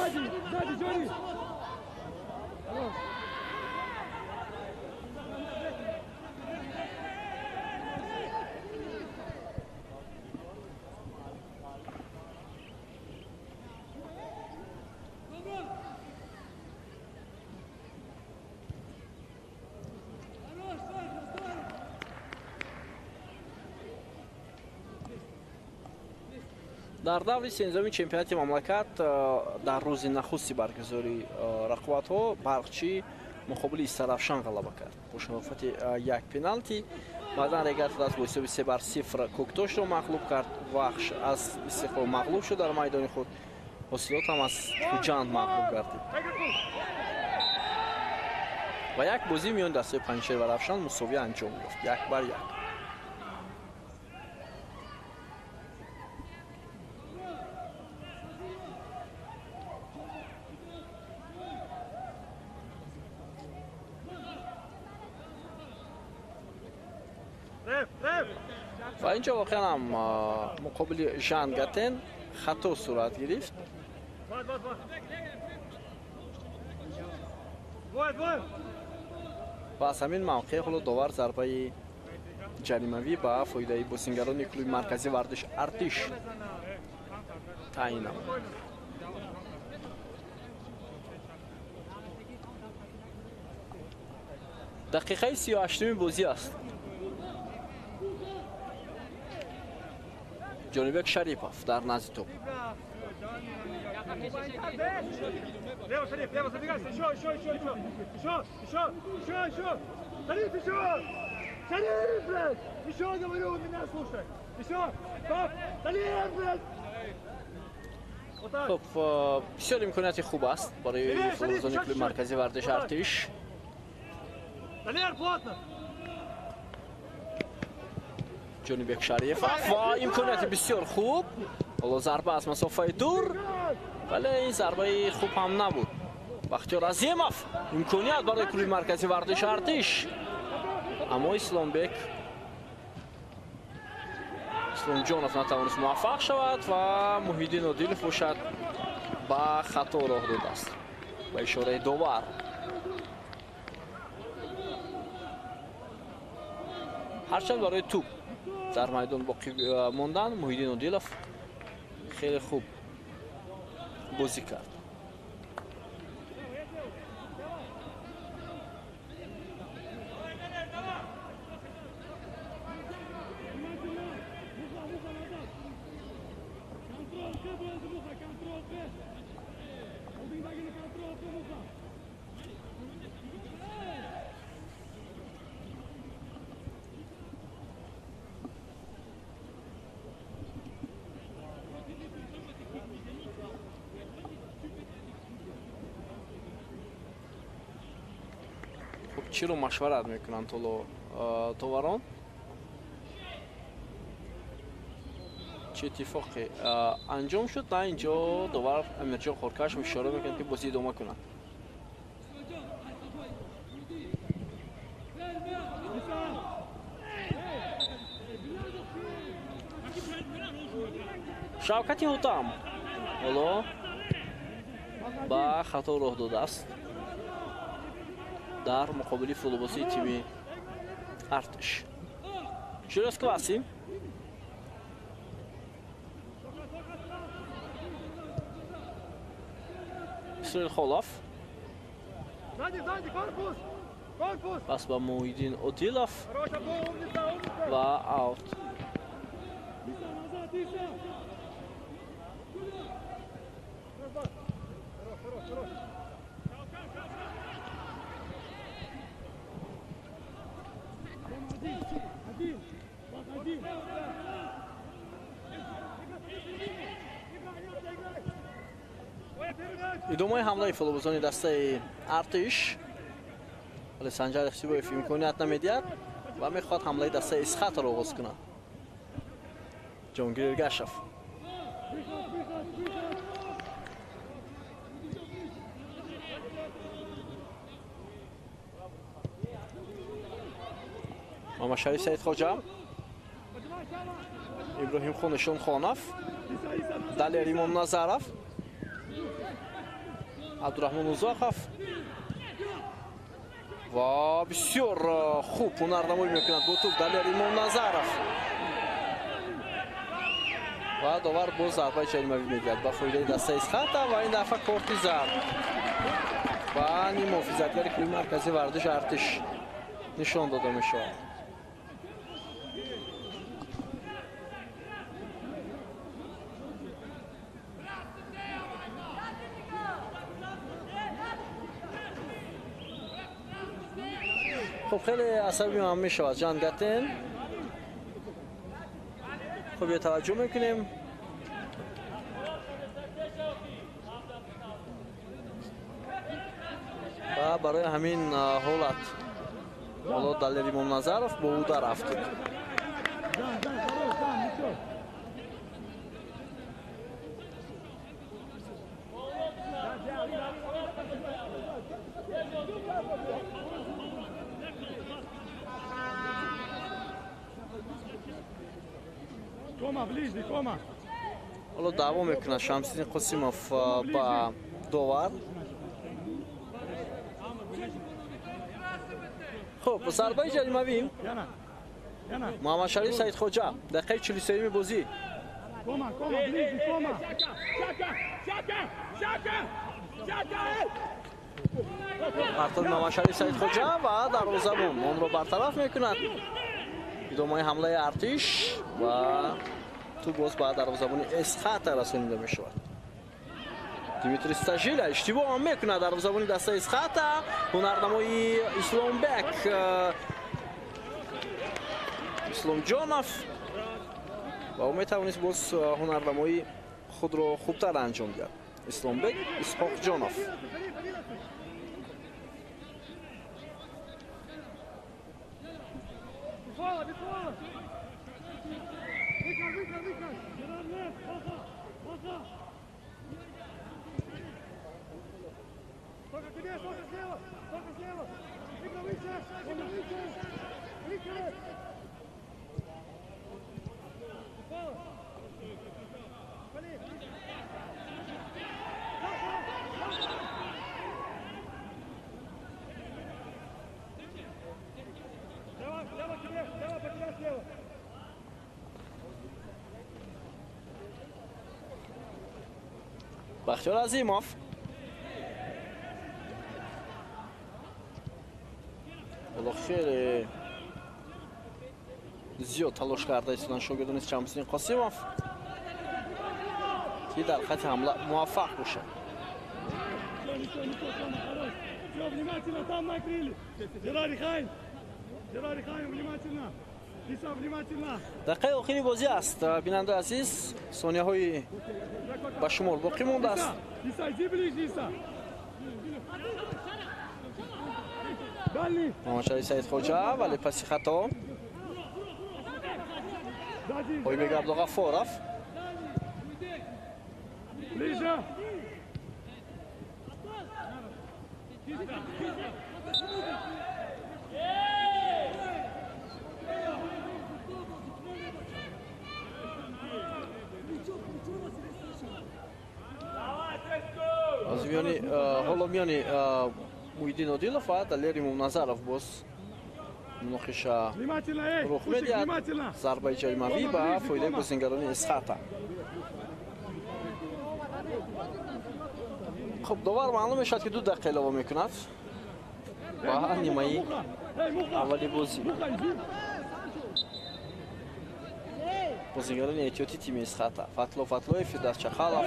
Дар даври сензуми чемпионати мамлакат дар рӯзи нахусти баргузории рақобатҳо Барқчӣ муқобили Истаравшан ғалаба кард бо шарофати як пеналти. Баъдан Регар-ТадАЗ бо ҳисоби 3-0 Кӯктошро мағлуб кард. Вахш аз Истиқлол мағлуб шуд дар майдони худ. Ҳосилот ҳам аз Хуҷанд мағлуб гардид. Ва як бозӣ миёни дастаи Панҷшер ва Равшан мусовия анҷом ёфт, 1-1. Ва инҷо воқеан ҳам муқобили Жангатен хато сурат гирифт. Ва аз ҳамин мавқеъ ҳоло довар зарбаи ҷаримавӣ ба фоидаи бозингарони клуби марказии варзиш Артиш таъин намуд. Дақиқаи 38-уми бозӣ аст. Ҷонибек Шарипов дар назди тӯб. Лево, Шариф, лево, забегайся, еще, еще, еще, еще, еще, еще, еще, еще, Шариф, еще, Шариф, блядь, еще, говорю, меня слушай, еще, стоп, Шариф, блядь. Хуб, бисёр имконияти хуб аст барои футболбозони клуби марказии варзиши Артиш. Далер, плотно. Ҷонибек Шарифов ва имконияти бисёр хуб. Ҳоло зарба аз масофаи дур, вале ин зарбаи хуб ҳам набуд. Бахтиёр Азимов имконият барои клуби марказии варзиши Артиш, аммо Исломбек Исломҷонов натавонист муваффақ шавад ва Муҳиддин Одилов бошад ба хато роҳ додааст ба ишораи довар. Ҳарчанд барои тӯб дар майдон боқӣ мондан, Муҳиддин Одилов хеле хуб бозӣ кард. Чиро машварат мекунанд ҳоло доварон? Чӣ иттифоқе анҷом шуд? На, инҷо довар Амирҷон Хоркашов ишора мекунад, ки бозӣ идома кунад. Шавкати Ҳутам ҳоло ба хато роҳ додааст дар муқобили футболбозии тими Артиш. Жулиус Кваси Исроил Холов пас ба Муҳиддин Одилов ва аут. Идомаи ҳамлаи футболбозони дастаи Артиш, вале Санҷар Ихсибоев имконият намедиҳад ва мехоҳад ҳамлаи дастаи Исхатро оғоз кунад. Ҷонгир Эргашев Мамадшариф Саидхоҷа, Иброҳимхон Ишонхонов, Далер Имомназаров, Абдураҳмон Узоқов ва бисёр хуб ҳунарнамоӣ мекунад бо тӯб Далер Имомназаров ва довар боз зарбаи ҷаримавӣ медиҳад ба фоидаи дастаи Исхата ва ин дафъа корти зард ба нимуҳофизатгари клуби марказии варзиши Артиш нишон дода мешавад. Хуб, хеле асабӣ ҳам мешавад Ҷан Гатен. Хуб, я таваҷҷӯҳ мекунем. Ва барои ҳамин ҳолат ҳоло Далер Имомназаров бо ӯ дар афтид. Ҳоло даъво мекунад Шамсиддин Қосимов ба довар. Хуб, зарбаи ҷаримавӣ Муҳаммадшариф Саидхоҷа, дақиқаи 43-юми бозӣ. Партови Муҳаммадшариф Саидхоҷа ва дарвозабон онро бартараф мекунад. Идомаи ҳамлаи Артиш ва тӯб боз ба дарвозабони Эсхата расонида мешавад. Дмитрий Стажиля иштибоҳ ҳам мекунад дарвозабони дастаи Эсхата. Ҳунарнамои Исломбек Исломҷонов ва ӯ метавонист боз ҳунарнамои худро хубтар анҷом диҳад. Исломбек Исҳоқҷонов. Бахтиёр Азимов. Ҳоло хеле зиёд талош карда истодан шогирдони Шамсиддин Қосимов, ки дар хати ҳамла муваффақ бошад. Внимательно, там накрыли. Джерард Хайн. Джерард Хайн, внимательно. Иса, внимательно. Дақиқаи охири бозӣ аст, бинандаи азиз, сонияҳои ба шумор боқӣ мондааст. Иса, иди ближе, Иса. Дальний. Муҳаммадшариф Саидхоҷа, вале паси хато. Ойбек Абдуғаффоров. Ближе. Аз миёни ҳоло миёни Муҳиддин Одилов ва Далер Имомназаров боз муноқиша рух медиҳад. Зарбаи ҷаримавӣ ба фоидаи бозингарони Эсхата. Хуб, довар маълум мешавад, ки 2 дақиқа илова мекунад ба нимаи аввали бозӣ. Бозингарони эҳтиётии тими Эсхата Фатло Фатлоев, Фирдавс Чахалов.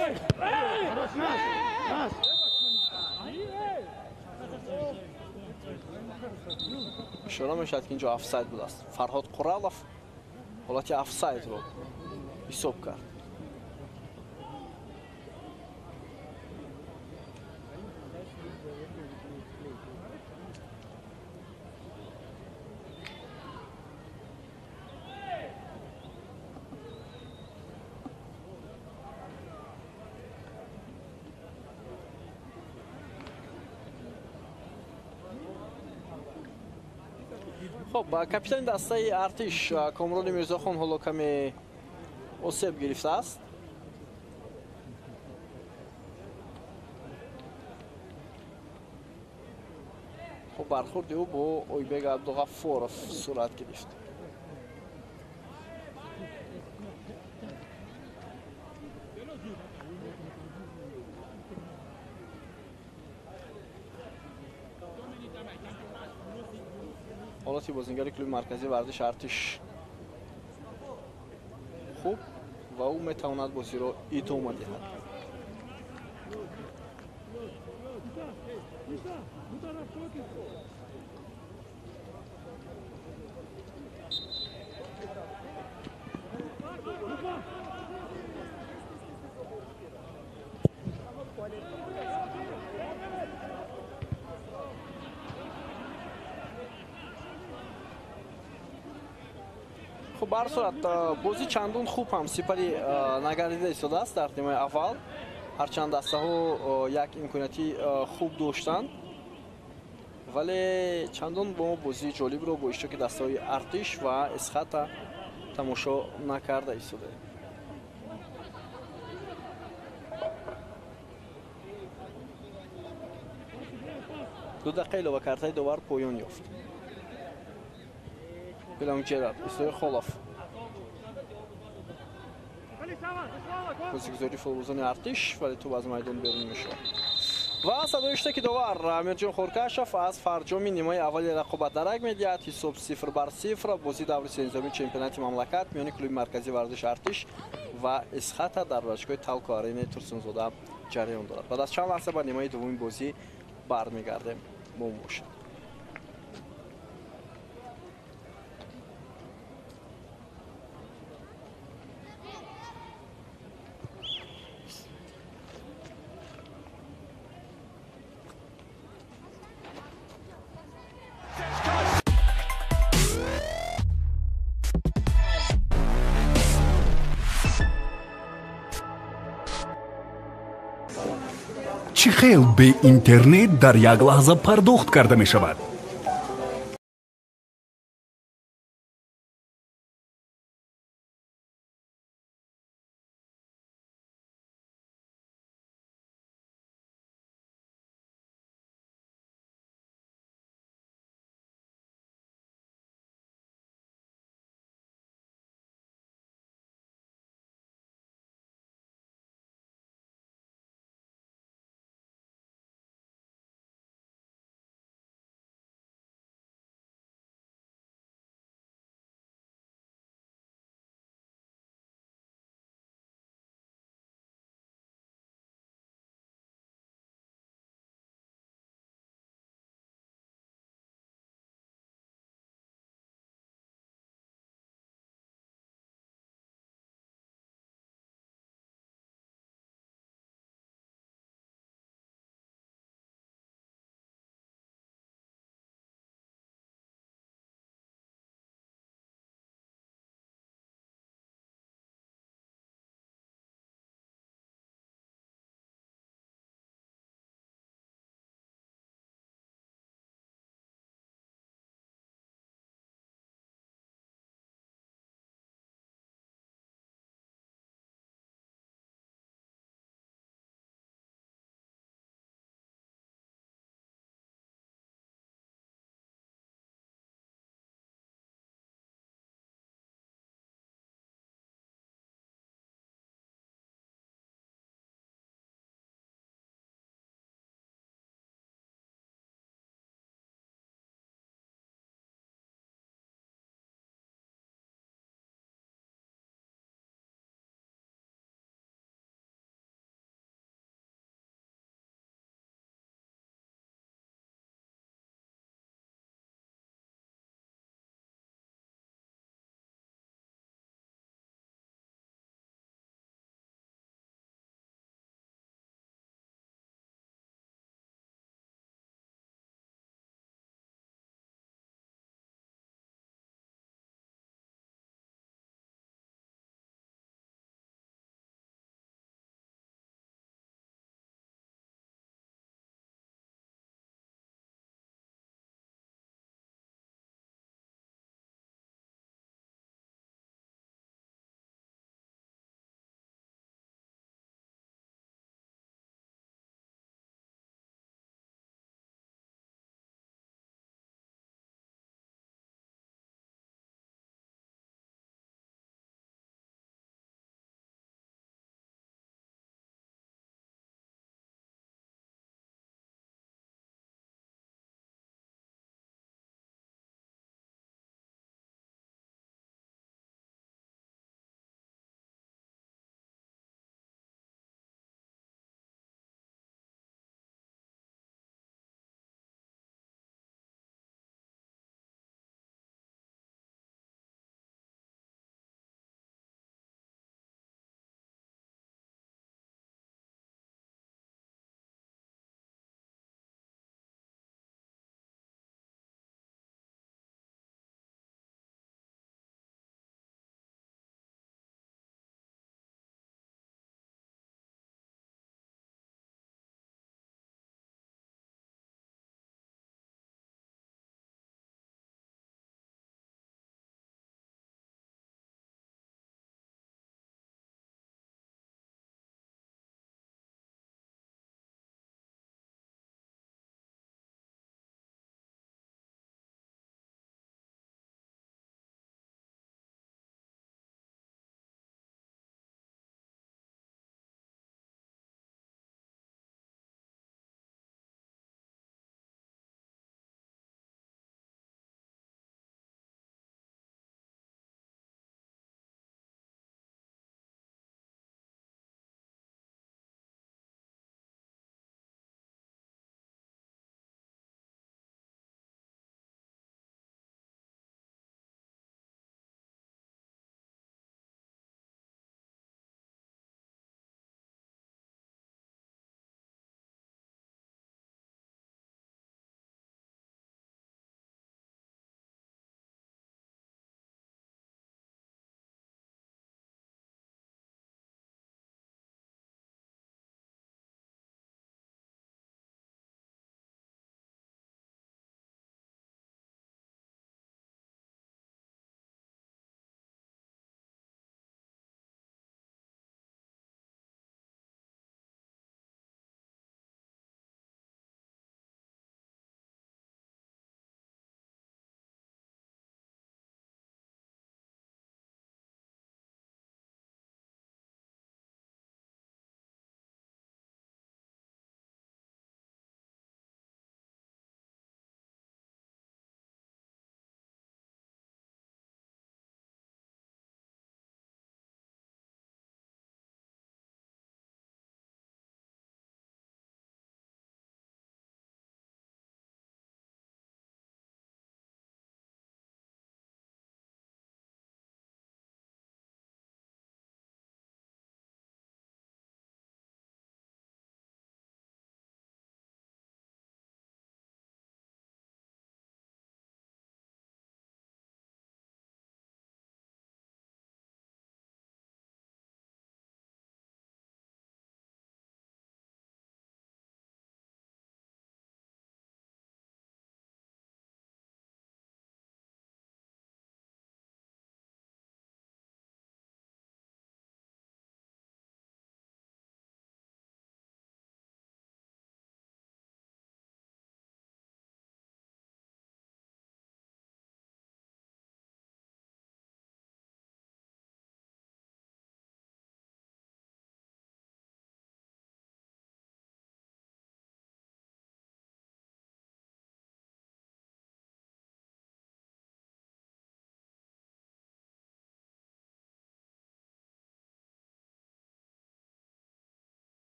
Ишора мешавад, ки инҷо офсайд будааст. Фарҳод Қуралов ҳолати офсайдро ҳисоб кард. Хуб, капитани дастаи Артиш Комрони Мирзохон ҳоло каме осеб гирифтааст. Хуб, бархурди ӯ бо Ойбек Абдуғаффоров сурат гирифт. ҳолати бозингари клуби марказии варзиши Артиш хуб ва ӯ метавонад бозиро идома диҳад. Хуб, ба ҳар сурат бозӣ чандон хуб ҳам сипари нагардида истодааст дар нимаи аввал. Ҳарчанд дастаҳо як имконияти хуб доштанд, вале чандон бо бозии ҷолибро бо иштироки дастаҳои Артиш ва Эсхата тамошо накарда истодаем. Ду дақиқа илова картаи довар поён ёфт. Билан Джерард, Исои Холов. Бозигузори футболбозони Артиш, вале тӯб аз майдон берун мешавад. Ва садои штаки довар Амирҷон Хоркашов аз фарҷоми нимаи аввали рақобат дарак медиҳад. Ҳисоб 0-0. Бозии даври сенздаҳуми чемпионати мамлакат миёни клуби марказии варзиши Артиш ва Эсхата дар варзишгоҳи Талко Аренаи Турсунзода ҷараён дорад. Баъд аз чанд лаҳза ба нимаи дуввуми бозӣ бармегардем. Бо мо бошед. Чӣ хел бе интернет дар як лаҳза пардохт карда мешавад?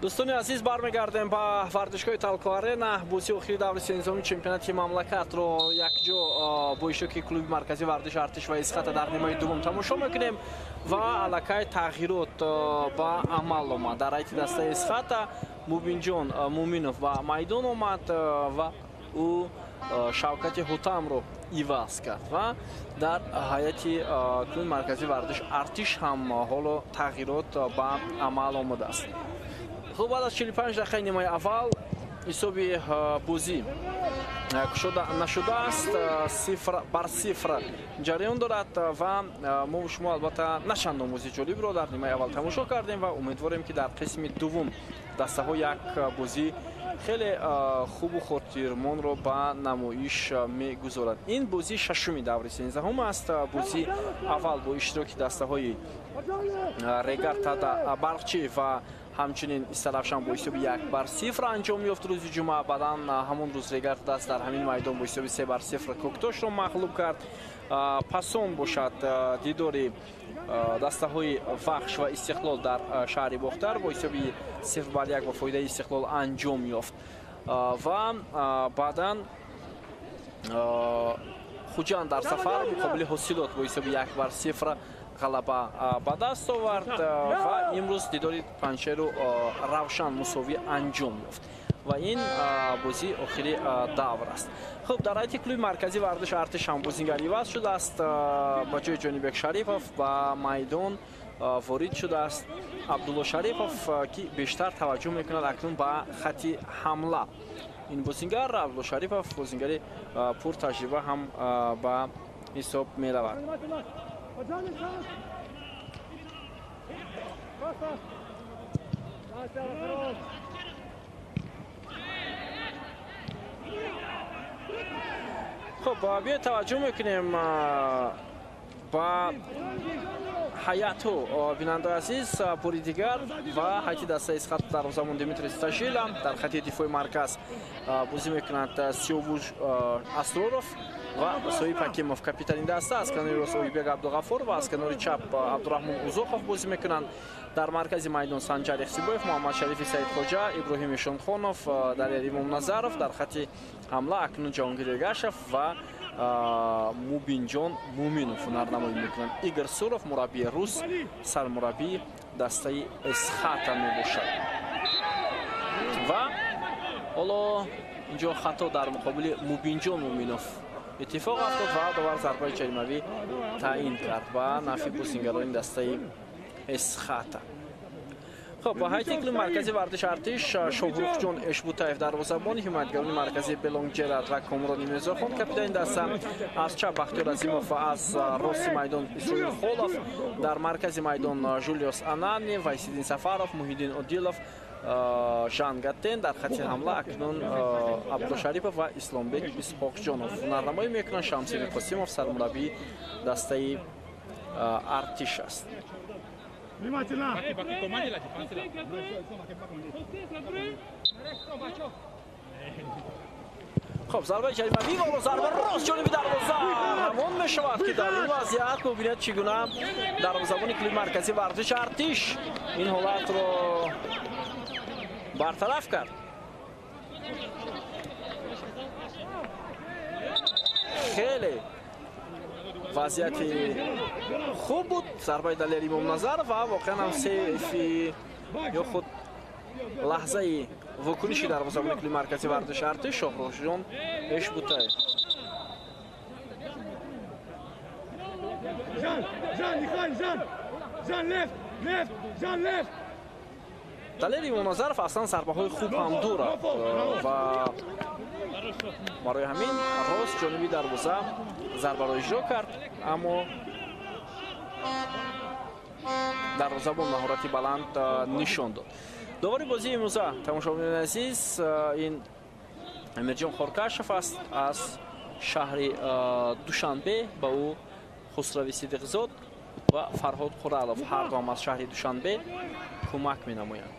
Дӯстони азиз, бармегардем ба варзишгоҳи Талко Арена. Бозии охири даври сенздаҳуми чемпионати мамлакатро якҷо бо иштироки клуби марказии варзиши Артиш ва Исхата дар нимаи дуввум тамошо мекунем ва аллакай тағйирот ба амал омад. Дар ҳайати дастаи Исхата Мубинҷон Муминов ба майдон омад ва ӯ Шавкати Ҳутамро иваз кард ва дар ҳайати клуби марказии варзиши Артиш ҳам ҳоло тағйирот ба амал омадааст. Хуб, баъд аз 45 дақиқаи нимаи аввал ҳисоби бозӣ кушода нашудааст, 0-0 ҷараён дорад ва мо шумо албатта на чандон бозии ҷолибро дар нимаи аввал тамошо кардем ва умедворем, ки дар қисми дуввум дастаҳо як бозӣ хеле хубу хотирмонро ба намоиш мегузоранд. Ин бозӣ шашуми даври сенздаҳум аст. Бозии аввал бо иштироки дастаҳои Регар Тада Барқчӣ ва ҳамчунин Истаравшан бо ҳисоби 1-0 анҷом ёфт рӯзи ҷумъа. Баъдан ҳамон рӯз Регар даст дар ҳамин майдон бо ҳисоби 3-0 Кӯктошро мағлуб кард. Пасон бошад дидори дастаҳои Вахш ва Истиқлол дар шаҳри Бохтар бо ҳисоби 0-1 ба фоидаи Истиқлол анҷом ёфт ва баъдан Хуҷанд дар сафар муқобили Ҳосилот бо ҳисоби 1-0 ғалаба ба даст овард ва имрӯз дидори Панҷшеру Равшан мусовӣ анҷом ёфт ва ин бозии охири давр аст. Хуб, дар ҳайати клуби марказии варзиши Артиш ҳам бозингар иваз шудааст. Ба ҷои Ҷонибек Шарипов ба майдон ворид шудааст Абдулло Шарипов, ки бештар таваҷҷӯҳ мекунад акнун ба хати ҳамла. Ин бозингар Абдулло Шарипов бозингари пуртаҷриба ҳам ба ҳисоб меравад. Хуб, биёед таваҷҷӯҳ мекунем ба ҳайату бинандаи азиз бори дигар ва ҳайати дастаи Исхат дарвозабон Дмитрий Сташила, дар хати дифои марказ бозӣ мекунанд Сиёвуш Асроров ва Соиб Ҳакимов капитани даста, аз канори рост Оибек Абдуғаффоров ва аз канори чап Абдураҳмон Узоқов бозӣ мекунанд. Дар маркази майдон Санҷар Ихсибоев, Муҳаммадшарифи Саидхоҷа, Иброҳим Ишонхонов, Далер Имомназаров. Дар хати ҳамла акнун Ҷаҳонгир Эргашев ва Мубинҷон Муминов ҳунарнамоӣ мекунанд. Игор Суров, мураббии рус, сармураббии дастаи Исхата мебошад. Ва ҳоло инҷо хато дар муқобили Мубинҷон Муминов иттифоқ афтод ва довар зарбаи ҷаримавӣ таъин кард ба нафъи бозингарони дастаи Исхата. Хуб, ба ҳайати клуби марказии варзиши Артиш Шоҳрухҷон Эшбутаев дарвозабон, ҳимоятгарони марказии Белонг Ҷерард ва Комрони Мирзохон капитани даста, аз чап Бахтиёр Азимов ва аз рости майдон Исроил Холов, дар маркази майдон Жулиос Анани, Вайсиддин Сафаров, Муҳиддин Одилов, Жан Гаттен. Дар хати ҳамла акнун Абдулло Шарипов ва Исломбек Исҳоқҷонов ҳунарнамоӣ мекунанд. Шамсиддин Қосимов сармураббии дастаи Артиш аст. Хуб, зарбаи ҷаримавӣ ва зарба рост ҷониби дарвоза равон мешавад, ки дар ин вазъият мебинед чӣ гуна дарвозабони клуби марказии варзиши Артиш ин ҳолатро бартараф кард. Хеле вазъияти хуб буд зарбаи Далер Имомназаров ва воқеан ҳам сейфи ё худ лаҳзаи вокуниши дарвозабони клуби марказии варзиши Артиш Шоҳрухҷон Эшбутаев. Далер Имомназаров аслан зарбаҳои хуб ҳам дорад ва барои ҳамин рост ҷониби дарвоза зарбаро иҷро кард, аммо дарвозабон маҳорати баланд нишон дод. Довари бозии имрӯза, тамошобинони азиз, ин Амирҷон Хоркашев аст аз шаҳри Душанбе. Ба ӯ Хусрави Сидиқзод ва Фарҳод Қуралов ҳар дуам аз шаҳри Душанбе кӯмак менамоянд.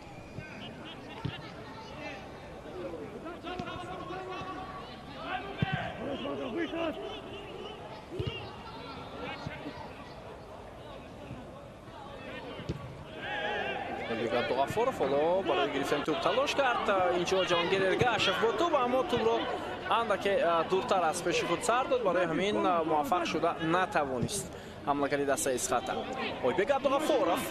Абдуғаффоров ҳоло барои гирифтани тӯб талош кард. Инҷо Ҷаҳонгир Эргашев бо тӯб, аммо тӯбро андаке дуртар аз пеши худ сар дод, барои ҳамин муваффақ шуда натавонист ҳамлагари дастаи Исхата. Ойбек Абдуғаффоров,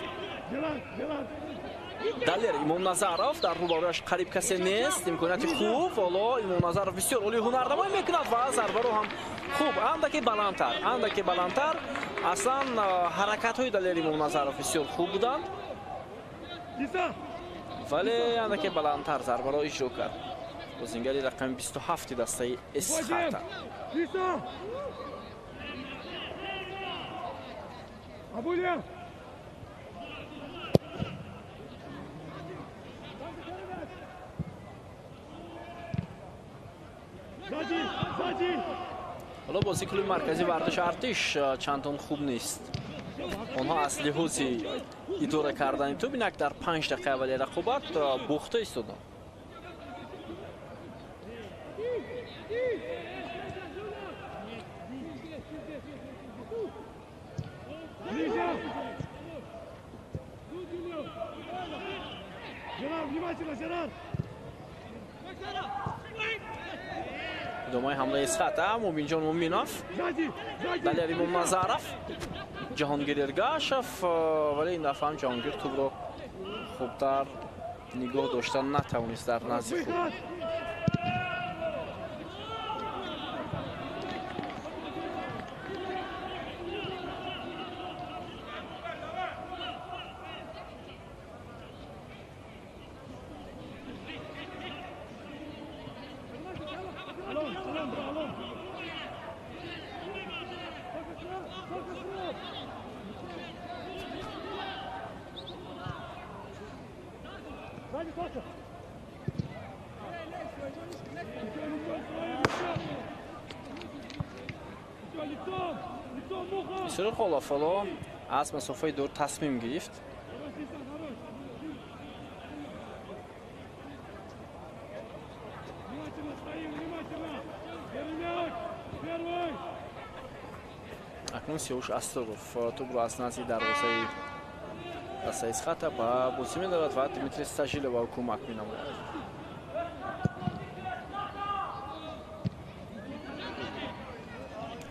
Далер Имомназаров дар рӯбарояш қариб касе нест. Имконияти хуб, ҳоло Имомназаров бисёр олӣ ҳунарнамоӣ мекунад ва зарбаро ҳам хуб, андаке баландтар, андаке баландтар. Аслан ҳаракатҳои Далер Имомназаров бисёр хуб буданд, вале андаке баландтар зарбаро иҷро кард бозингари рақами 27 дастаи Исхата. Ҳоло бозии клуби марказии варзиши Артиш чандон хуб нест. Онҳо аз лиҳози идора кардани тӯб инак дар 5 дақиқаи аввали рақобат бохта истоданд. Идомаи ҳамлаи Исхата, Мубинҷон Муминов, Далер Имомназаров, Ҷаҳонгир Эргашев, вале ин дафъа ҳам Ҷаҳонгир тӯбро хубтар нигоҳ дошта натавонист дар назди худ. Исроилов ҳоло аз масофаи дур тасмим гирифт. Акнун Сиёвуш Асроров тӯбро аз назди дарвозаи дастаи Исхата ба бозӣ медорад ва Дмитрий Стажилов ба ӯ кӯмак менамояд.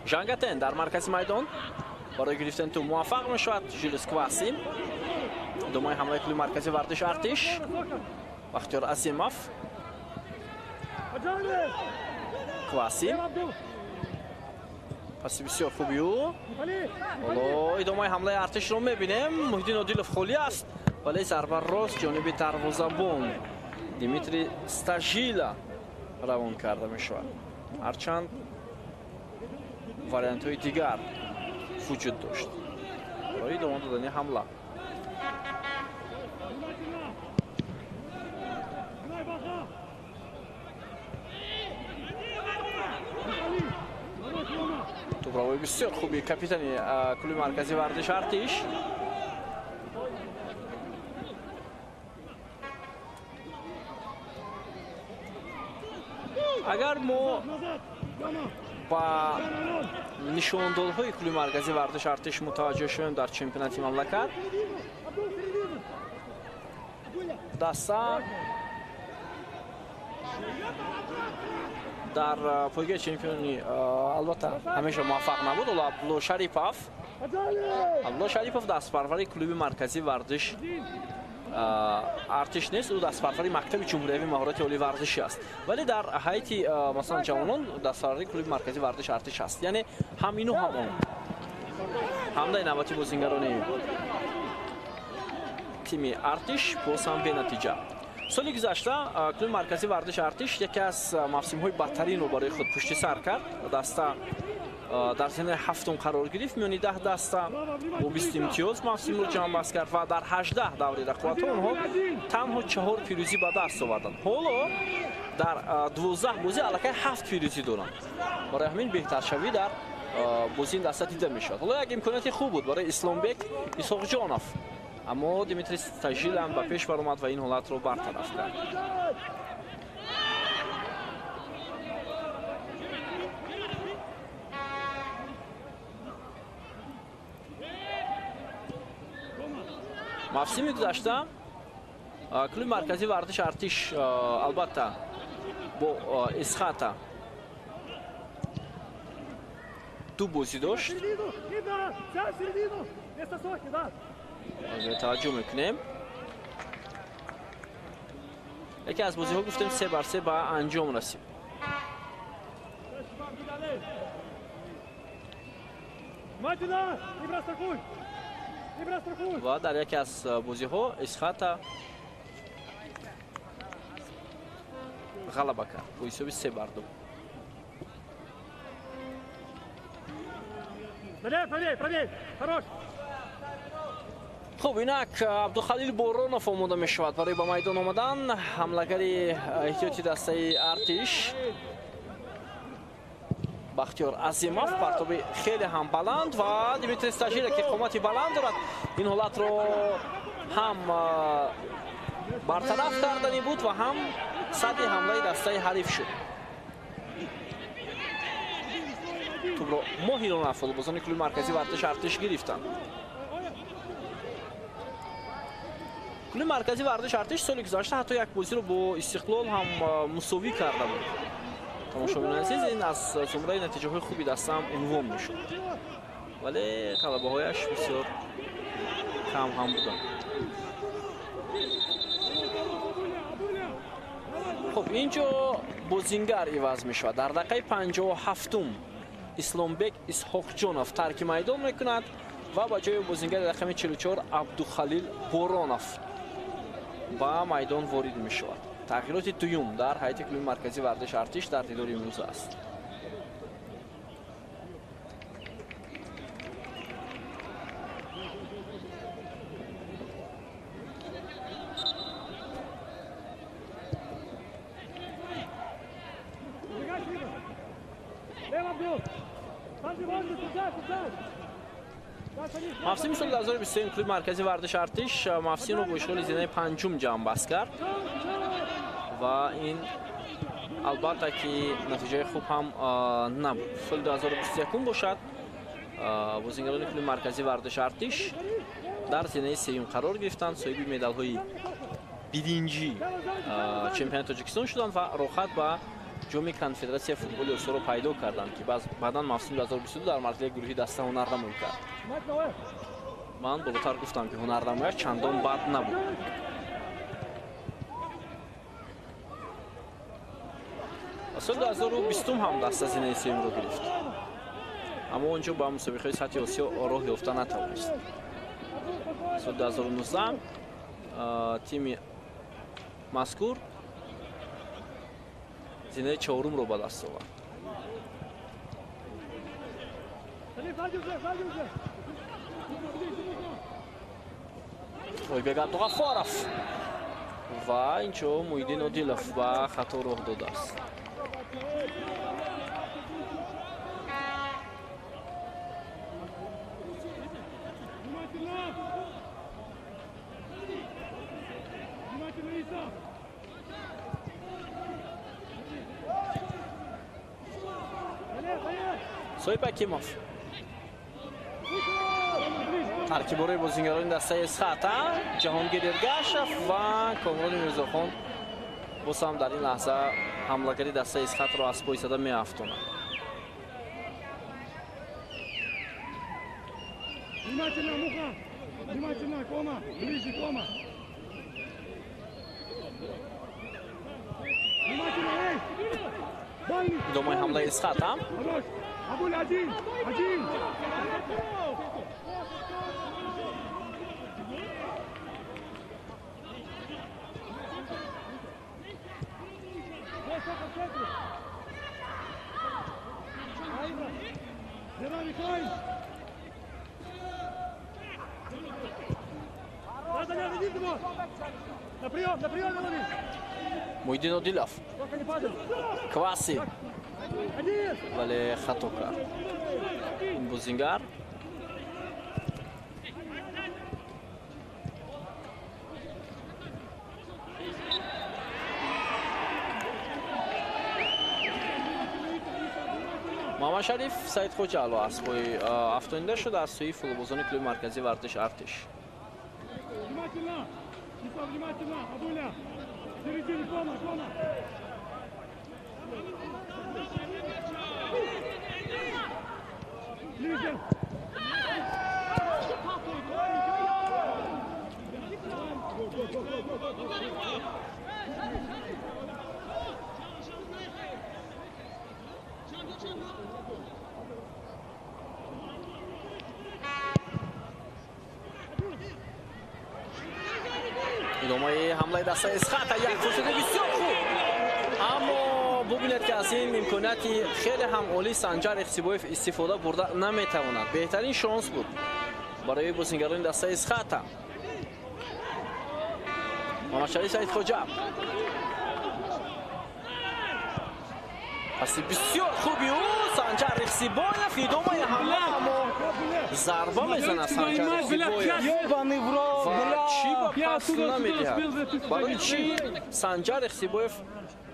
Жангатен дар маркази майдон барои гирифтани тӯб муваффақ мешавад. Жилс Кваси, идомаи ҳамлаи клуби марказии варзиши Артиш, Бахтиёр Азимов, Кваси, паси бисёр хуби ӯ. Ҳоло идомаи ҳамлаи Артишро мебинем. Муҳиддин Одилов холӣ аст, вале зарба рост ҷониби дарвозабон Дмитрий Стажила равон карда мешавад. Ҳарчанд вариантҳои дигар вуҷуд дошт барои идома додани ҳамла. Тӯбравои бисёр хуби капитани клуби марказии варзиши Артиш. Агар мо ба нишондодҳои клуби марказии варзиши Артиш мутаваҷҷӯҳ шавем дар чемпионати мамлакат, даста дар пойгаи чемпионӣ албатта ҳамеша муваффақ набуд. Ҳоло Абдулло Шарипов, Абдулло Шарипов дастпарвари клуби марказии варзиш Артиш нест, ӯ дастпарвари мактаби ҷумҳуриявии маҳорати олии варзишӣ аст, вале дар ҳайати масалан ҷавонон дастпарвари клуби марказии варзиши Артиш аст. Яъне ҳам ину ҳам он. Ҳамлаи навбати бозингарони тими Артиш боз ҳам бенатиҷа. Соли гузашта клуби марказии варзиши Артиш яке аз мавсимҳои бадтаринро барои худ пушти сар кард. Даста дар зинаи ҳафтум қарор гирифт миёни 10 даста бо 20 имтиёз мавсимро ҷамъбаст кард ва дар 18 даври рақобатҳо онҳо танҳо 4 пирӯзӣ ба даст оварданд. Ҳоло дар 12 бозӣ аллакай 7 пирӯзӣ доранд. Барои ҳамин беҳтаршавӣ дар бозии ин даста дида мешавад. Ҳоло як имконияти хуб буд барои Исломбек Исоқҷонов, аммо Дмитрий Стажил ҳам ба пеш баромад ва ин ҳолатро бартараф кард. Мавсими гузашта Клуби марказии варзиши Артиш албатта бо Эсхата ду бозӣ дошт. Таваҷҷӯҳ мекунем. Яке аз бозиҳо гуфтем 3-3 ба анҷом расид. Ва дар яке аз бозиҳо Эсхата ғалаба кард бо ҳисоби 3-2. Хуб, инак Абдухалил Боронов омода мешавад барои ба майдон омадан. Ҳамлагари эҳтиёти дастаи Артиш Бахтиёр Азимов, партоби хеле ҳам баланд ва Дмитрий Стажира, ки қомати баланд дорад, ин ҳолатро ҳам бартараф кардани буд ва ҳам садди ҳамлаи дастаи ҳариф шуд. Тӯбро моҳирона футболбозони клуби марказии варзиши Артиш гирифтанд. Клуби марказии варзиши Артиш соли гузашта ҳатто як бозиро бо Истиқлол ҳам мусовӣ карда буд. Тамошобинони азиз, ин аз зумраи натиҷаҳои хуби даста ҳам унвон мешуд, вале ғалабаҳояш бисёр кам ҳам буданд. Хуб, ин ҷо бозингар иваз мешавад. Дар дақиқаи 57-ум Исломбек Исҳоқҷонов тарки майдон мекунад ва ба ҷои бозингари рақами 44 Абдухалил Боронов ба майдон ворид мешавад. Тағйироти дуюм дар ҳайати клуби марказии варзиши Артиш дар дидори имрӯза аст. Мавсими соли 2023 клуби марказии варзиши Артиш мавсимро бо ишғоли зинаи панҷум ҷамъбаст кард ва ин албатта ки натиҷаи хуб ҳам набуд. Соли 2021 бошад, бозингарони клуби марказии варзиши Артиш дар зинаи сеюм қарор гирифтанд, соҳиби медалҳои биринҷӣ чемпионати Тоҷикистон шуданд ва роҳат ба ҷоми конфедератсияи футболи Осиёро пайдо карданд, ки баъдан мавсими 2022 дар марҳилаи гурӯҳи даста ҳунарнамоӣ кард. Ман болотар гуфтам, ки ҳунарнамояш чандон бад набуд. Соли 2020 ҳам даста зинаи сеюмро гирифт, аммо он ҷо ба мусобиқаи сатҳи Осиё роҳ ёфта натавонист. Соли 2019 тими мазкур зинаи чорумро ба даст овард. Ойбек Абдуғаффоров ва инҷо Муҳиддин Одилов ба хато роҳ додааст. Соҳиб Ҳакимов таркибораи бозингарони дастаи Эсхата, Ҷаҳонгир Эргашев ва Комрони Мирзохон боз ҳам дар ин лаҳза ҳамлагари дастаи Эсхатро аз пой зада меафтонад. Внимательно, Муха! Внимательно, Кома! Ближе, Кома! Внимательно, эй! Идомаи ҳамлаи Эсхата. Абуль, один! Один! Муҳиддин Одилов, Кваси, вале хато кард ин бозингар. Мамашариф Саидхоҷа аз пой афтонида шуд аз сӯи футболбозони клуби марказии варзиши Артиш. Внимательно, Абуля! Середине, кона, кона! Ближе! Идомаи ҳамлаи дастаи Эсхата, як фурсати бисёр хуб, аммо бубинед ки аз ин имконияти хеле ҳам олӣ Санҷар Ихсибоев истифода бурда наметавонад. Беҳтарин шонс буд барои бозингарони дастаи Эсхата. Муҳаммадшариф Саидхоҷа, паси бисёр хуби ӯ, Санҷар Ихсибоев, идомаи ҳамла, аммо зарба мезанад Санҷар Ихсибоев ва чӣ ба пас намедиҳад? Барои чӣ Санҷар Ихсибоев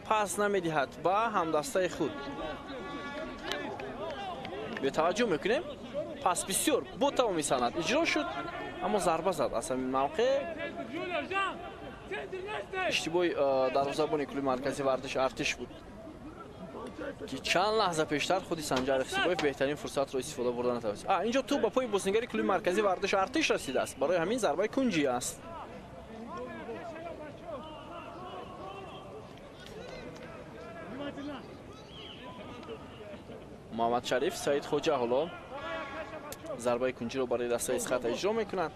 пас намедиҳад ба ҳамдастаи худ? Бетаваҷҷӯҳ мекунем, пас бисёр бо тамоми санъат иҷро шуд, аммо зарба зад аз ҳамин мавқеъ. Иштибоҳи дарвозабони клуби марказии варзиши Артиш буд ки чанд лаҳза пештар худи Санҷар Ихсибоев беҳтарин фурсатро истифода бурда натавонист. Инҷо тӯб ба пои бозингари клуби марказии варзиши Артиш расидааст, барои ҳамин зарбаи кунҷӣ аст. Муҳаммадшариф Саидхоҷа ҳоло зарбаи кунҷиро барои дастаи Эсхата иҷро мекунад.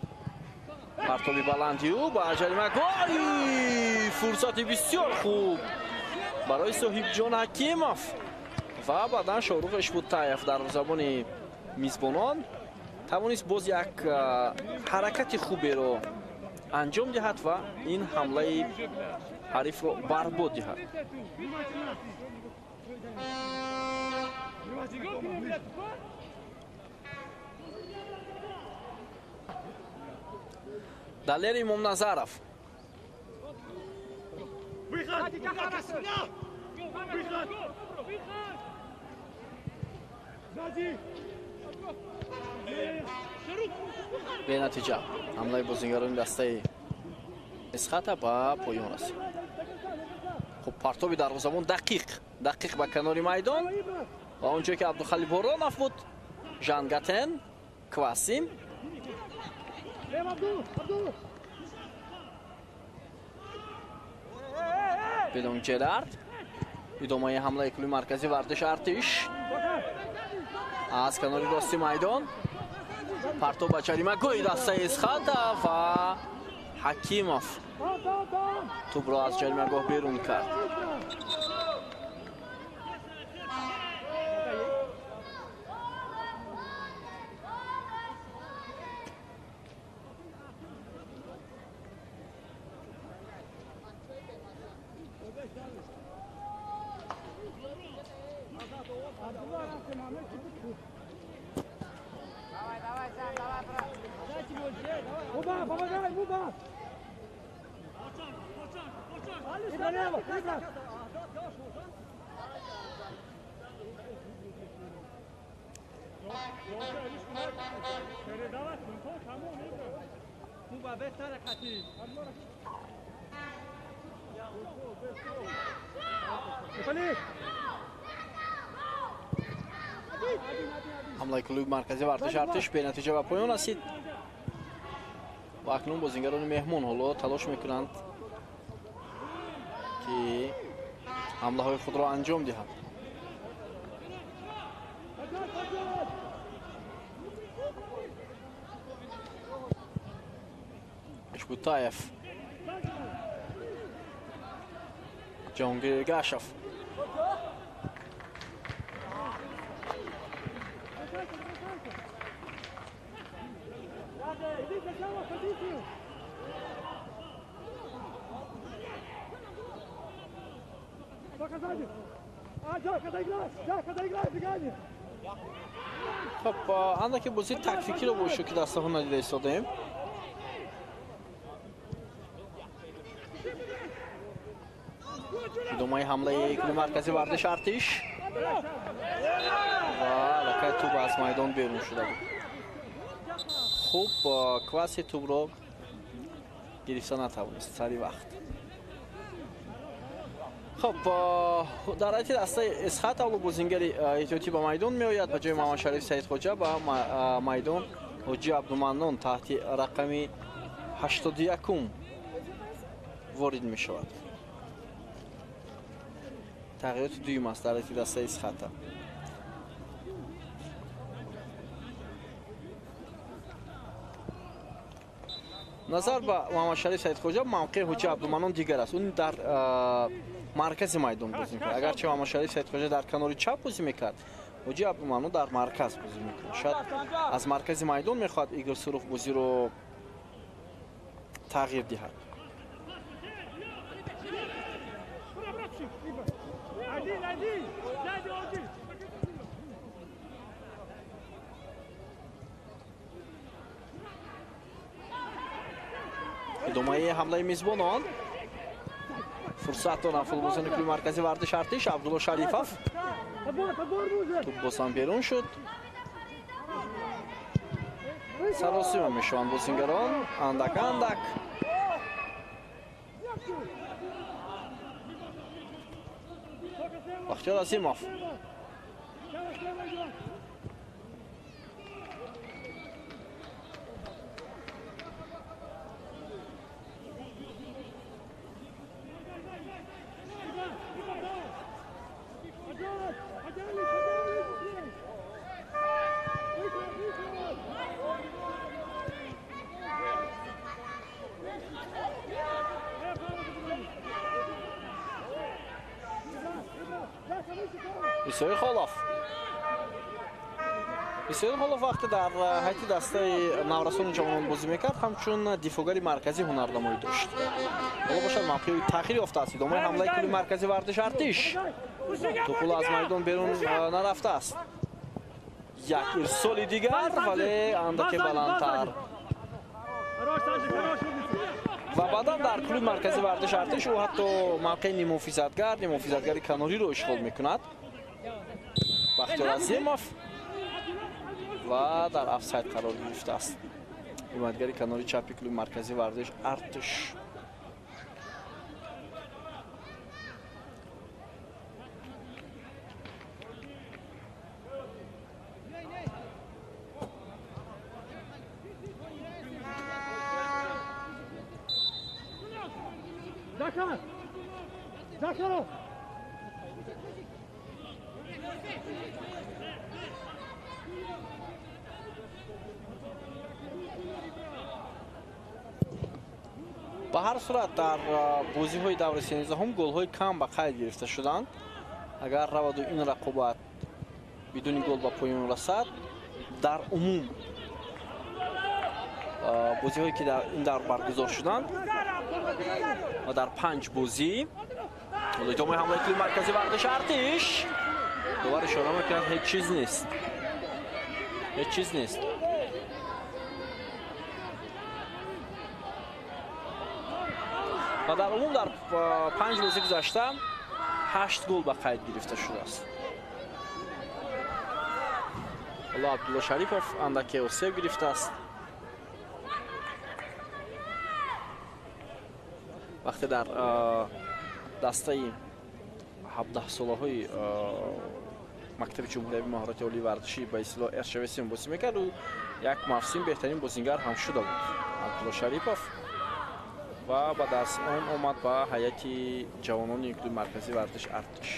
Партоби баланди ӯ ба ҷаримагоҳ, фурсати бисёр хуб барои Соҳибҷон Ҳакимов ва баъдан Шоҳрух Ишбутаев, дарвозабони мизбонон, тавонист боз як ҳаракати хуберо анҷом диҳад ва ин ҳамлаи ҳарифро барбод диҳад. Далер Имомназаров. Бенатиҷа ҳамлаи бозингарони дастаи Эсхата ба поён расид. Хуб, партоби дарвозабон дақиқ ба канори майдон ва он ҷое ки Абдухалил Боронов буд, Жангатен Квасим. Бедон Джерард. Идомаи ҳамлаи клуби марказии варзиши Артиш аз канори рости майдон, партоб ба ҷаримагоҳи дастаи Эсхата ва Ҳакимов тӯбро аз ҷаримагоҳ берун кард. Ҳамлаи клуби марказии варзиши Артиш бенатиҷа ба поён расид ва акнун бозингарони меҳмон ҳоло талош мекунанд ки ҳамлаҳои худро анҷом диҳанд. Ишбутаев, Ҷаҳонгир Эргашев, хоб, андаке бозии тактикиро бо шӯки дастаҳо надида истодаем. Идомаи ҳамлаи клуби марказии варзиши Артиш ва аллакай тӯб аз майдон берун шуда буд. Хуб, Кваси тӯбро Гирифта натавонист сари вақт. Хуб, дар ҳайати дастаи Эсхат аввал бозингари эҳтиётӣ ба майдон меояд. Ба ҷои Муҳаммадшариф Саидхоҷа ба майдон Ҳоҷи Абдуманнон таҳти рақами 81 ворид мешавад. Тағйироти дуюм аст дар ҳайати дастаи Эсхата. Назар ба Муҳаммадшариф Саидхоҷа мавқеи Ҳоҷи Абдуманнон дигар аст. Ӯ дар маркази майдон бозӣ мекард. Агарчи Муҳаммадшариф Саидхоҷа дар канори чап бозӣ мекард, Ҳоҷи Абдуманнон дар марказ бозӣ мекунад. Шояд аз маркази майдон мехоҳад Игор Суров бозиро тағйир диҳад. Идомаи ҳамлаи мизбонон. Фурсат доранд футболбозони клуби марказии варзиш Артиш. Абдулло Шарифов. Туп бозам берун шуд. Саросима мешаванд бозингарон. Андак андак. Бахтиёр Азимов. Исои Холов. Исои Холов вақте дар ҳайати дастаи наврасони ҷавонон бозӣ мекард, ҳамчун дифоъгари марказӣ ҳунарнамоӣ дошт. Ҳоло бошад мавқеи таъхир ёфтааст. Идомаи ҳамлаи клуби марказии варзиш Артиш. Тӯпул аз майдон берун нарафтааст. Як ирсоли дигар, вале андаке баландтар. Ва баъдан дар клуби марказии варзиш Артиш ӯ ҳатто мавқеи нимҳофизатгари канориро ишғол мекунад. Бахтиёр Азимов ва дар офсайд қарор гирифтааст. Ҳимоятгари канори чапи клуби марказии варзиш Артиш. Захар! Захаров! Ба ҳар сурат дар бозиҳои даври 13 голҳои кам ба қайд гирифта шуданд. Агар раваду ин рақобат бидуни гол ба поён расад, дар умум бозиҳое ки дар ин давр баргузор шуданд ва дар 5 бозӣ, идомаи ҳамлаи клуби марказии варзиши Артиш. Довар ишора мекунад, ҳеҷ чиз нест. Ҳеҷ чиз нест. Ва дар умум дар 5 бозӣ гузашта 8 гол ба қайд гирифта шудааст. Ҳоло Абдулло Шарипов андаке осеб гирифтааст. Вақте дар дастаи 17-солаҳои мактаби ҷумҳуриявии маҳорати олии варзишӣ ба истилоҳ РШВС бозӣ мекард, ӯ як мавсим беҳтарин бозингар ҳам шуда буд. Абдулло Шарипов ва баъд аз он омад ба ҳайати ҷавонони клуби марказии варзиш Артиш.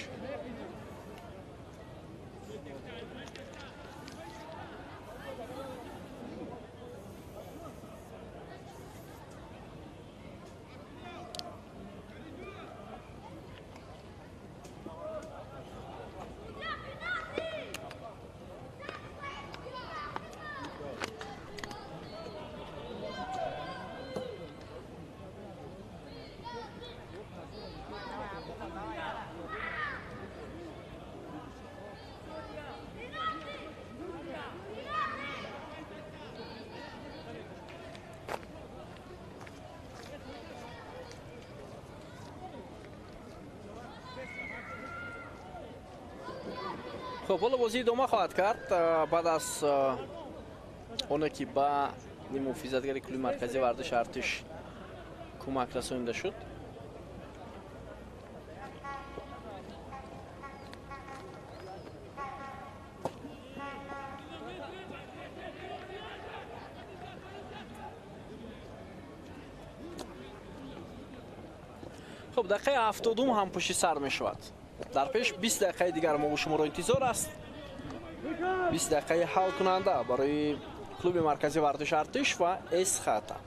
Хуб, ҳоло бозӣ идома хоҳад кард баъд аз оне ки ба ниммуҳофизатгари клуби марказии варзиши Артиш Кӯмак расонида шуд. Хуб, дақиқаи 70 ҳам пушти сар мешавад. Дар пеш 20 дақиқаи дигар мо шуморо интизор аст. 20 дақиқаи ҳалкунанда барои клуби марказии варзиши Артиш ва Эсхата.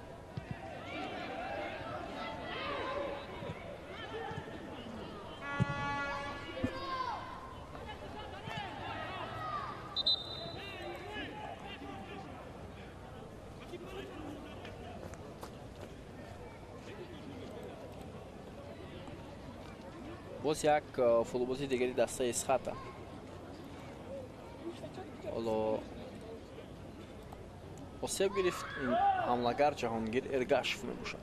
Боз як футболбози дигари дастаи Эсхата. Ҳоло осеб гирифт, ин ҳамлагар Ҷаҳонгир Эргашев мебошад.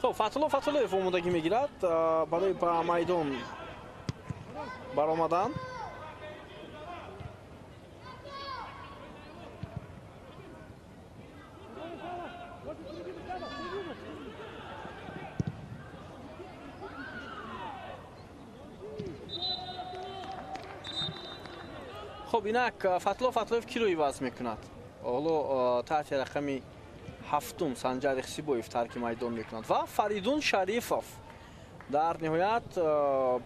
Хуб, Фатулло Фатуллоев омодагӣ мегирад барои ба майдон баромадан. Хуб, инак Фатулло Фатуллоев киро иваз мекунад? Ҳоло таҳти рақами 7 Санҷар Ихсибоев тарки майдон мекунад ва Фаридун Шарифов дар ниҳоят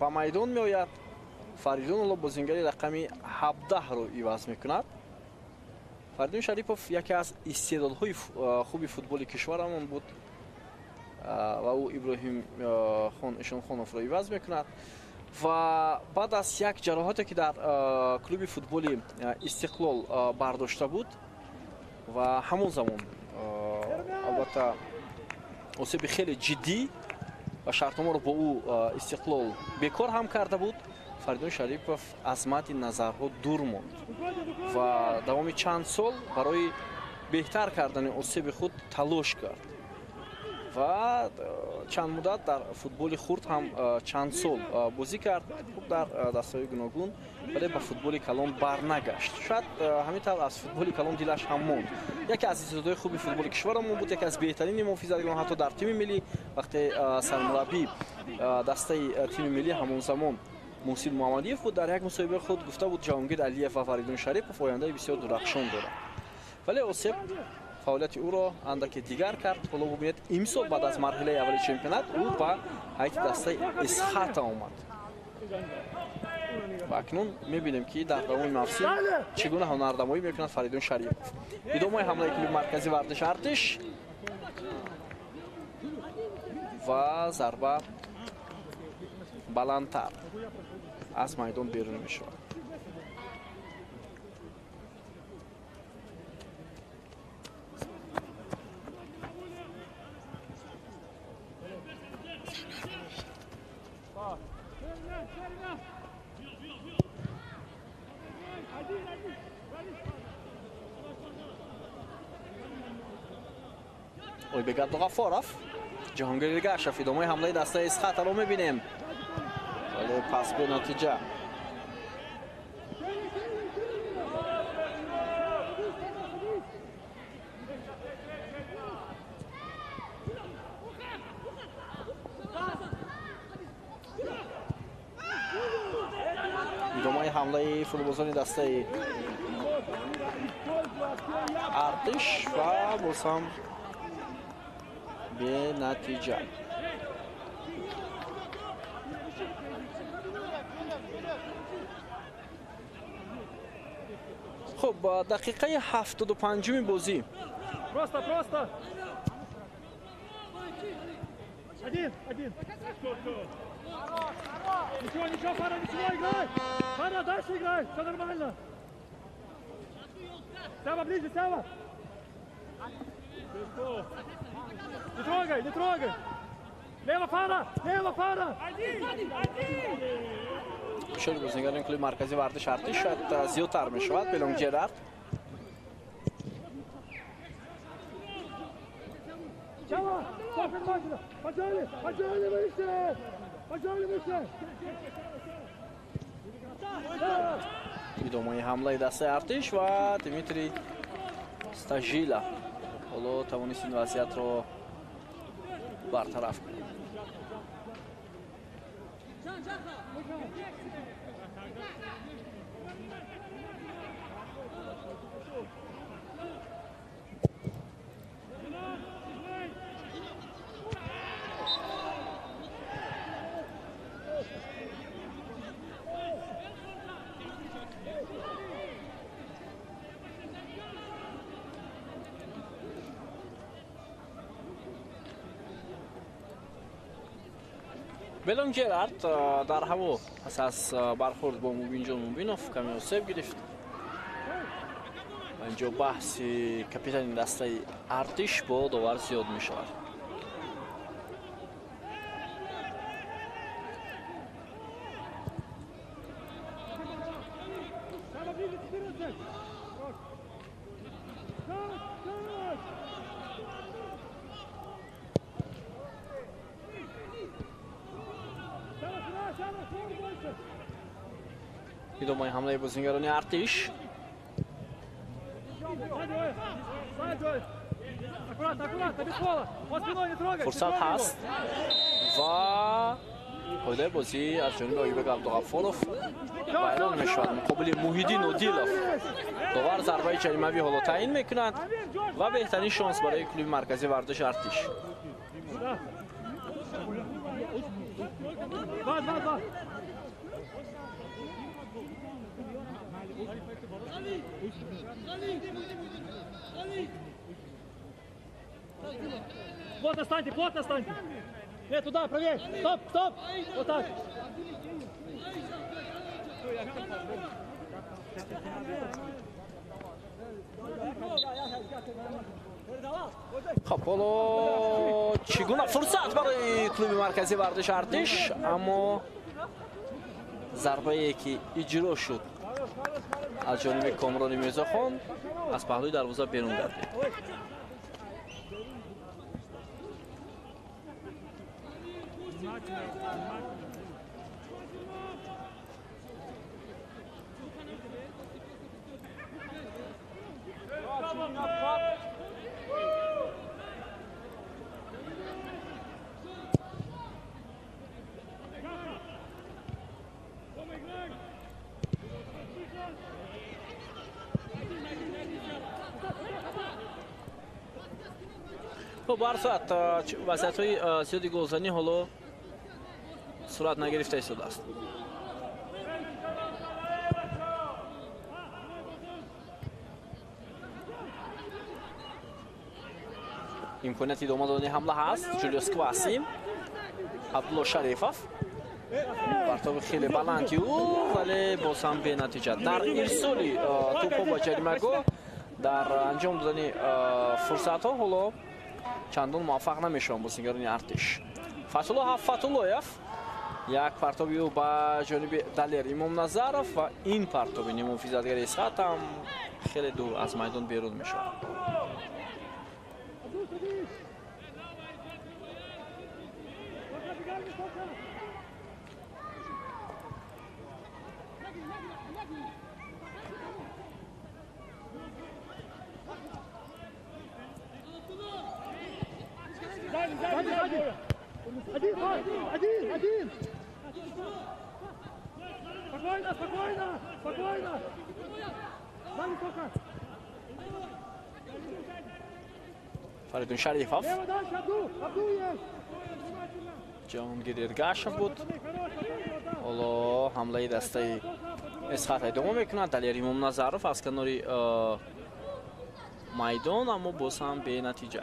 ба майдон меояд. Фаридун ҳоло бозингари рақами 17-ро иваз мекунад. Фаридун Шарипов яке аз истеъдодҳои хуби футболи кишварамон буд ва ӯ Иброҳим хон Ишонхоновро иваз мекунад. Ва баъд аз як ҷароҳате ки дар клуби футболи Истиқлол бардошта буд ва ҳамон замон албатта осеби хеле ҷиддӣ ва шартномаро бо ӯ Истиқлол бекор ҳам карда буд, Фаридун Шарипов аз мадди назарҳо дур монд ва давоми чанд сол барои беҳтар кардани осеби худ талош кард ва чанд муддат дар футболи хурд ҳам чанд сол бозӣ кард, хуб дар дастаҳои гуногун, вале ба футболи калон барнагашт. Шояд ҳамин тавр аз футболи калон дилаш ҳам монд. Яке аз истеъдодҳои хуби футболи кишварамон буд, яке аз беҳтарини муҳофизатгарон ҳатто дар тими миллӣ. Вақте сармураббӣ дастаи тими миллӣ ҳамон замон Муҳсин Муҳаммадиев буд, дар як мусоҳибаи худ гуфта буд Ҷаҳонгир Алиев ва Фаридун Шарипов ояндаи бисёр дурахшон доранд. Вале осеб фаъолияти ӯро андаке дигар кард. Ҳоло бубинед, имсол баъд аз марҳилаи аввали чемпионат ӯ ба ҳайати дастаи Эсхата омад. Ва акнун мебинем ки дар давоми мавсим чӣ гуна ҳунарнамоӣ мекунад Фаридун Шарипов. Идомаи ҳамлаи клуби марказии варзиши Артиш ва зарба баландтар аз майдон берун мешавад. Ойбек Абдуғафоров, Ҷаҳонгир Эргашев, идомаи ҳамлаи дастаи Эсхатаро мебинем. Вале пас бе натиҷа. Идомаи ҳамлаи футболбозони дастаи Артиш ва боз ҳам бенатиҷа. Хуб, дақиқаи 75-уми бозӣ. Просто, просто. Один, один. Ничего, ничего, Фара, ничего, играй. Фара, дальше играй, все нормально. Сява, ближе, Сява. Не трогай, не трогай. Лево фара! Лево фара! Фишори бозигарони клуби марказии варзиши Артиш шояд зиёдтар мешавад. Белонг Ҷерард. Чава! Пожали! Пожали выше! Пожали выше! Идомаи ҳамлаи дастаи Артиш ва Дмитрий Стажила ҳоло тавонист ин вазъиятро бартараф кунад. Белонг Ҷерард дар ҳаво пас аз бархӯрд бо Мубинҷон Мубинов каме осеб гирифт. Ва инҷо баҳси капитани дастаи Артиш бо довар зиёд мешавад. Идомаи ҳамлаи бозигарони Артиш. Фурсат ҳаст ва қоидаи бозӣ аз ҷониби Оюбек Абдуғаффоров вайрон мешавад. Муқобили Муҳиддин Одилов довар зарбаи ҷаримавӣ ҳоло таъин мекунад ва беҳтарин шонс барои клуби марказии варзиши Артиш. Плотно станьте, плотно станьте. Нет, туда, правее. Стоп, стоп. Вот так. Хоб, ҳоло чӣ гуна фурсат барои клуби марказии варзиши Артиш, аммо зарбае ки иҷро шуд аз ҷониби Комрони Мирзохон аз паҳлӯи дарвоза берун гардид. Хуб, ҳар соат вазъиятҳои зиёди голзанӣ ҳоло сурат нагирифта истодааст. Имконияти идома додани ҳамла ҳаст. Ҷулиус Кваси, Абдулло Шарифов, партоби хеле баланди ӯ, вале боз ҳам бенатиҷа. Дар ирсоли тӯбҳо ба ҷаримагоҳ, дар анҷом додани фурсатҳо ҳоло чандон муваффақ намешаванд бозигарони Артиш. Фатулло Фатуллоев, як партоби ӯ ба ҷониби Далер Имомназаров ва ин партоби ниммуҳофизатгари Исҳат ҳам хеле дур аз майдон берун мешавад. Один, один, один! Спокойно, спокойно, спокойно! Сзади только! Фаридун Шарифов. Лево дальше, Абду! Абду есть! Ҷаҳонгир Эргашев буд. Ҳоло ҳамлаи дастаи Исҳат идома мекунад. Далер Имомназаров аз канори майдон, аммо боз ҳам бенатиҷа.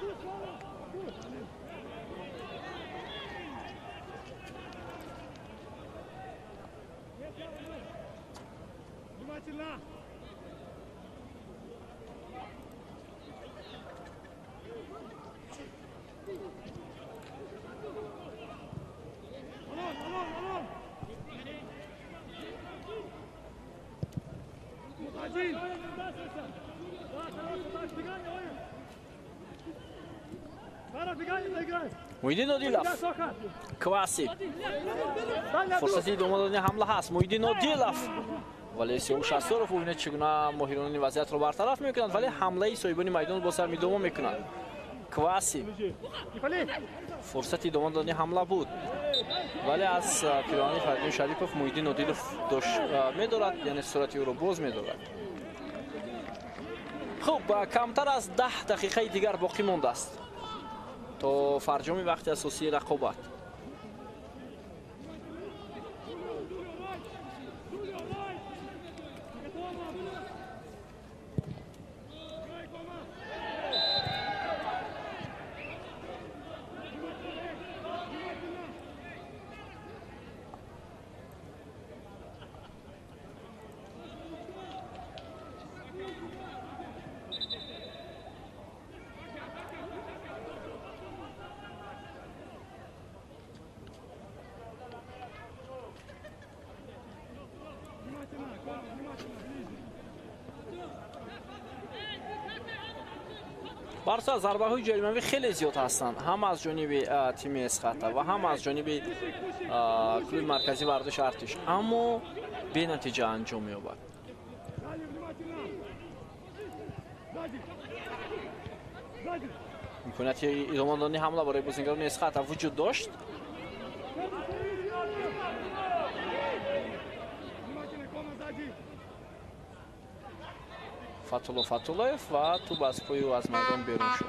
Муҳиддин Одилов, Кваси. Фурсати идома додани ҳамла ҳаст. Муҳиддин Одилов, вале Сиёвуш Асоров бубинед чӣ гуна моҳирони вазъиятро бартараф мекунанд, вале ҳамлаи соҳибони майдон боз ҳам идома мекунанд. Кваси, фурсати идома додани ҳамла буд, вале аз пироҳани Фаридун Шарипов Муҳиддин Одилов дошт медорад, яъне сурати ӯро боз медорад. Хуб, камтар аз 10 дақиқаи дигар боқӣ мондааст то фарҷоми вақти асосии рақобат. Барса зарбаҳои ҷаримавӣ хеле зиёд ҳастанд, ҳам аз ҷониби тими Эсхата ва ҳам аз ҷониби клуби марказии варзиши Артиш, аммо бенатиҷа анҷом меёбад. Имконияти идома додани ҳамла барои бозингарони Эсхата вуҷуд дошт. Фатулло Фатуллоев ва тӯб аз пои ӯ аз майдон берун шуд.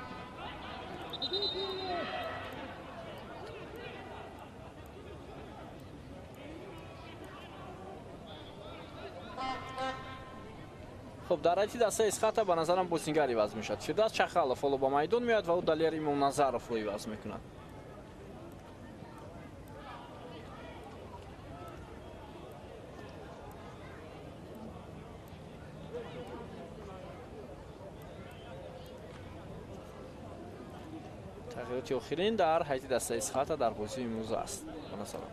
Хуб, дар ҳайати дастаи Эсхата ба назарам бозингар иваз мешавад. Фирдавс Чахалов ҳоло ба майдон меояд ва ӯ Далер Имомназаровро иваз мекунад. Тағйироти охирин дар ҳайати дастаи Эсхата дар бозии имрӯза аст ба назарам.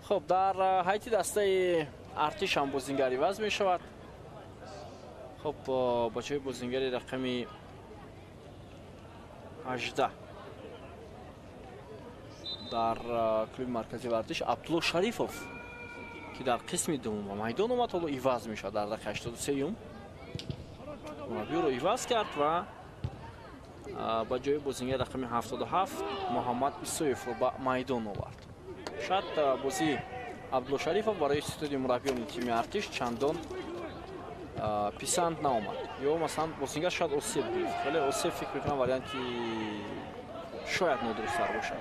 Хуб, дар ҳайати дастаи Артиш ҳам бозингар иваз мешавад. Хуб, ба ҷои бозингари рақами 18 дар клуби марказии варзиш Абдулло Шарифов, ки дар қисми дуввум ба майдон омад, ҳоло иваз мешавад дар дақиқаи 83-юм. Мураббиро иваз кард ва ба ҷои бозингари рақами 77 Муҳаммад Исоевро ба майдон овард. Шояд бозии Абдулло Шарифов барои истеъдоди мураббиёни тими Артиш чандон писанд наомад. Ё масалан бозингар шояд осеб гирифт, вале осеб фикр мекунам варианти шояд нодурусттар бошад.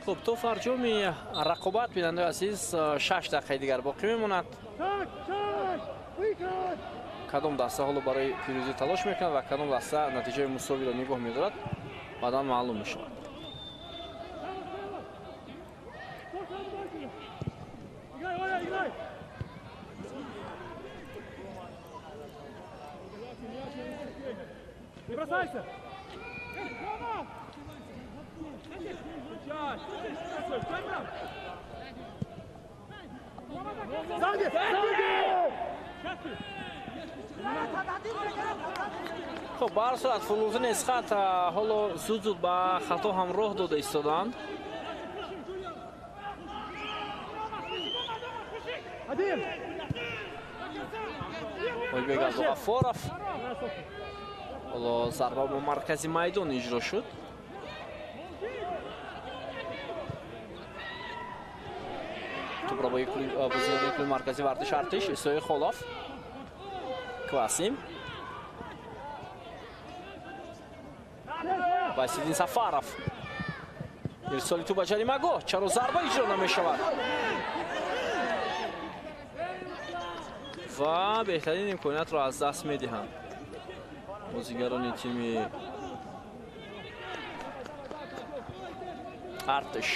Хуб, то фарҷоми рақобат, бинандаи азиз, 6 дақиқаи дигар боқӣ мемонад. Кадом даста ҳоло барои пирӯзӣ талош мекунад ва кадом даста натиҷаи мусовиро нигоҳ медорад, баъдан маълум мешавад. Хуб, ба ҳар сурат Фуллуддин Эсхат ҳоло зуд-зуд ба хато ҳам роҳ дода истоданд. Ойбек Абдуғаффоров, ҳоло зарба ба маркази майдон иҷро шуд. Тӯбро бо бозигари клуби марказии варзиши Артиш Исои Холов, Квасим. Василин Сафаров. Ирсоли тӯб ба ҷаримагоҳ. Чаро зарба иҷро намешавад? Ва беҳтарин имкониятро аз даст медиҳанд бозигарони тими Артиш.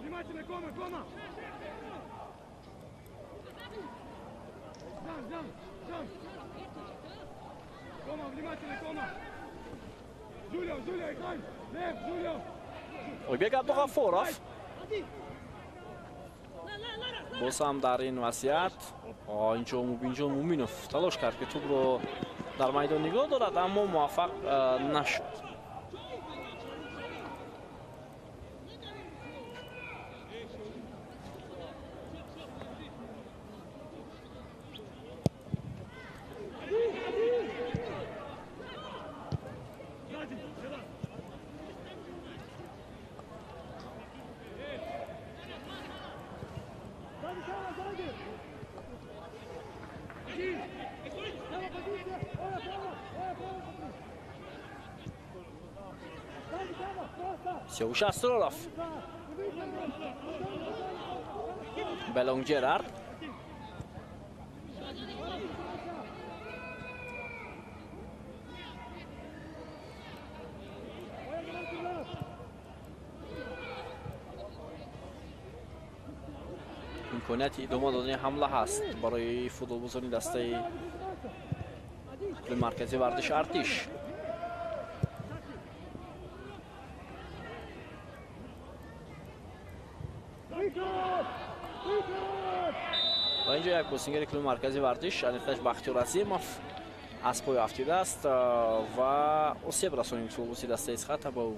Внимательно, Кома, Кома! Жан, Жан, Жан! Кома, внимательно, Кома! Жулио, Жулио, играй! Лев, Жулио! Ойбек Абдуғафоров. Боз ҳам дар ин вазъият инҷо Мубинҷон Муминов талош кард, ки тӯбро дар майдон нигоҳ дорад, аммо муваффақ нашуд. Сиёвуш Асроров. Белонг Джерард. Имконияти идома додани ҳамла ҳаст барои футболбозони дастаи клуби марказии варзиши Артиш. Ва инҷо як бозингари клуби марказии варзиш, аниқташ Бахтиёр Азимов, аз пой афтидааст ва осеб расонид футболбози дастаи Исхата ба ӯ.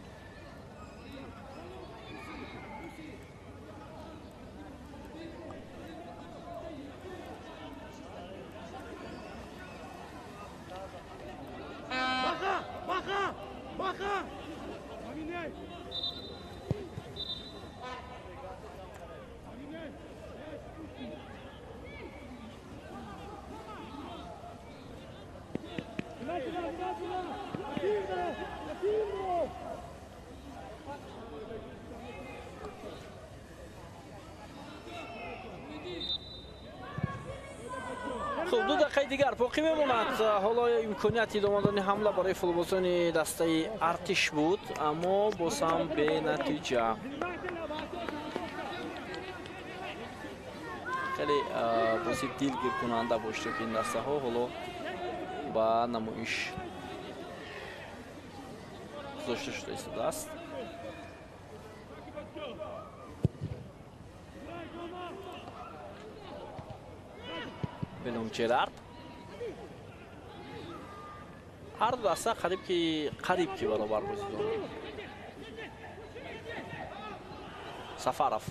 Хуб, 2 дақиқаи дигар боқӣ мемонад. Ҳоло имконияти идома додани ҳамла барои футболбозони дастаи Артиш буд, аммо боз ҳам бенатиҷа. Хеле бозӣ дилгиркунанда бо иштироки ин дастаҳо ҳоло ба намоиш гузошта шуда истодааст. Белонг Джерард. Ҳар ду даста қариб ки баробар бозӣ доранд. Сафаров.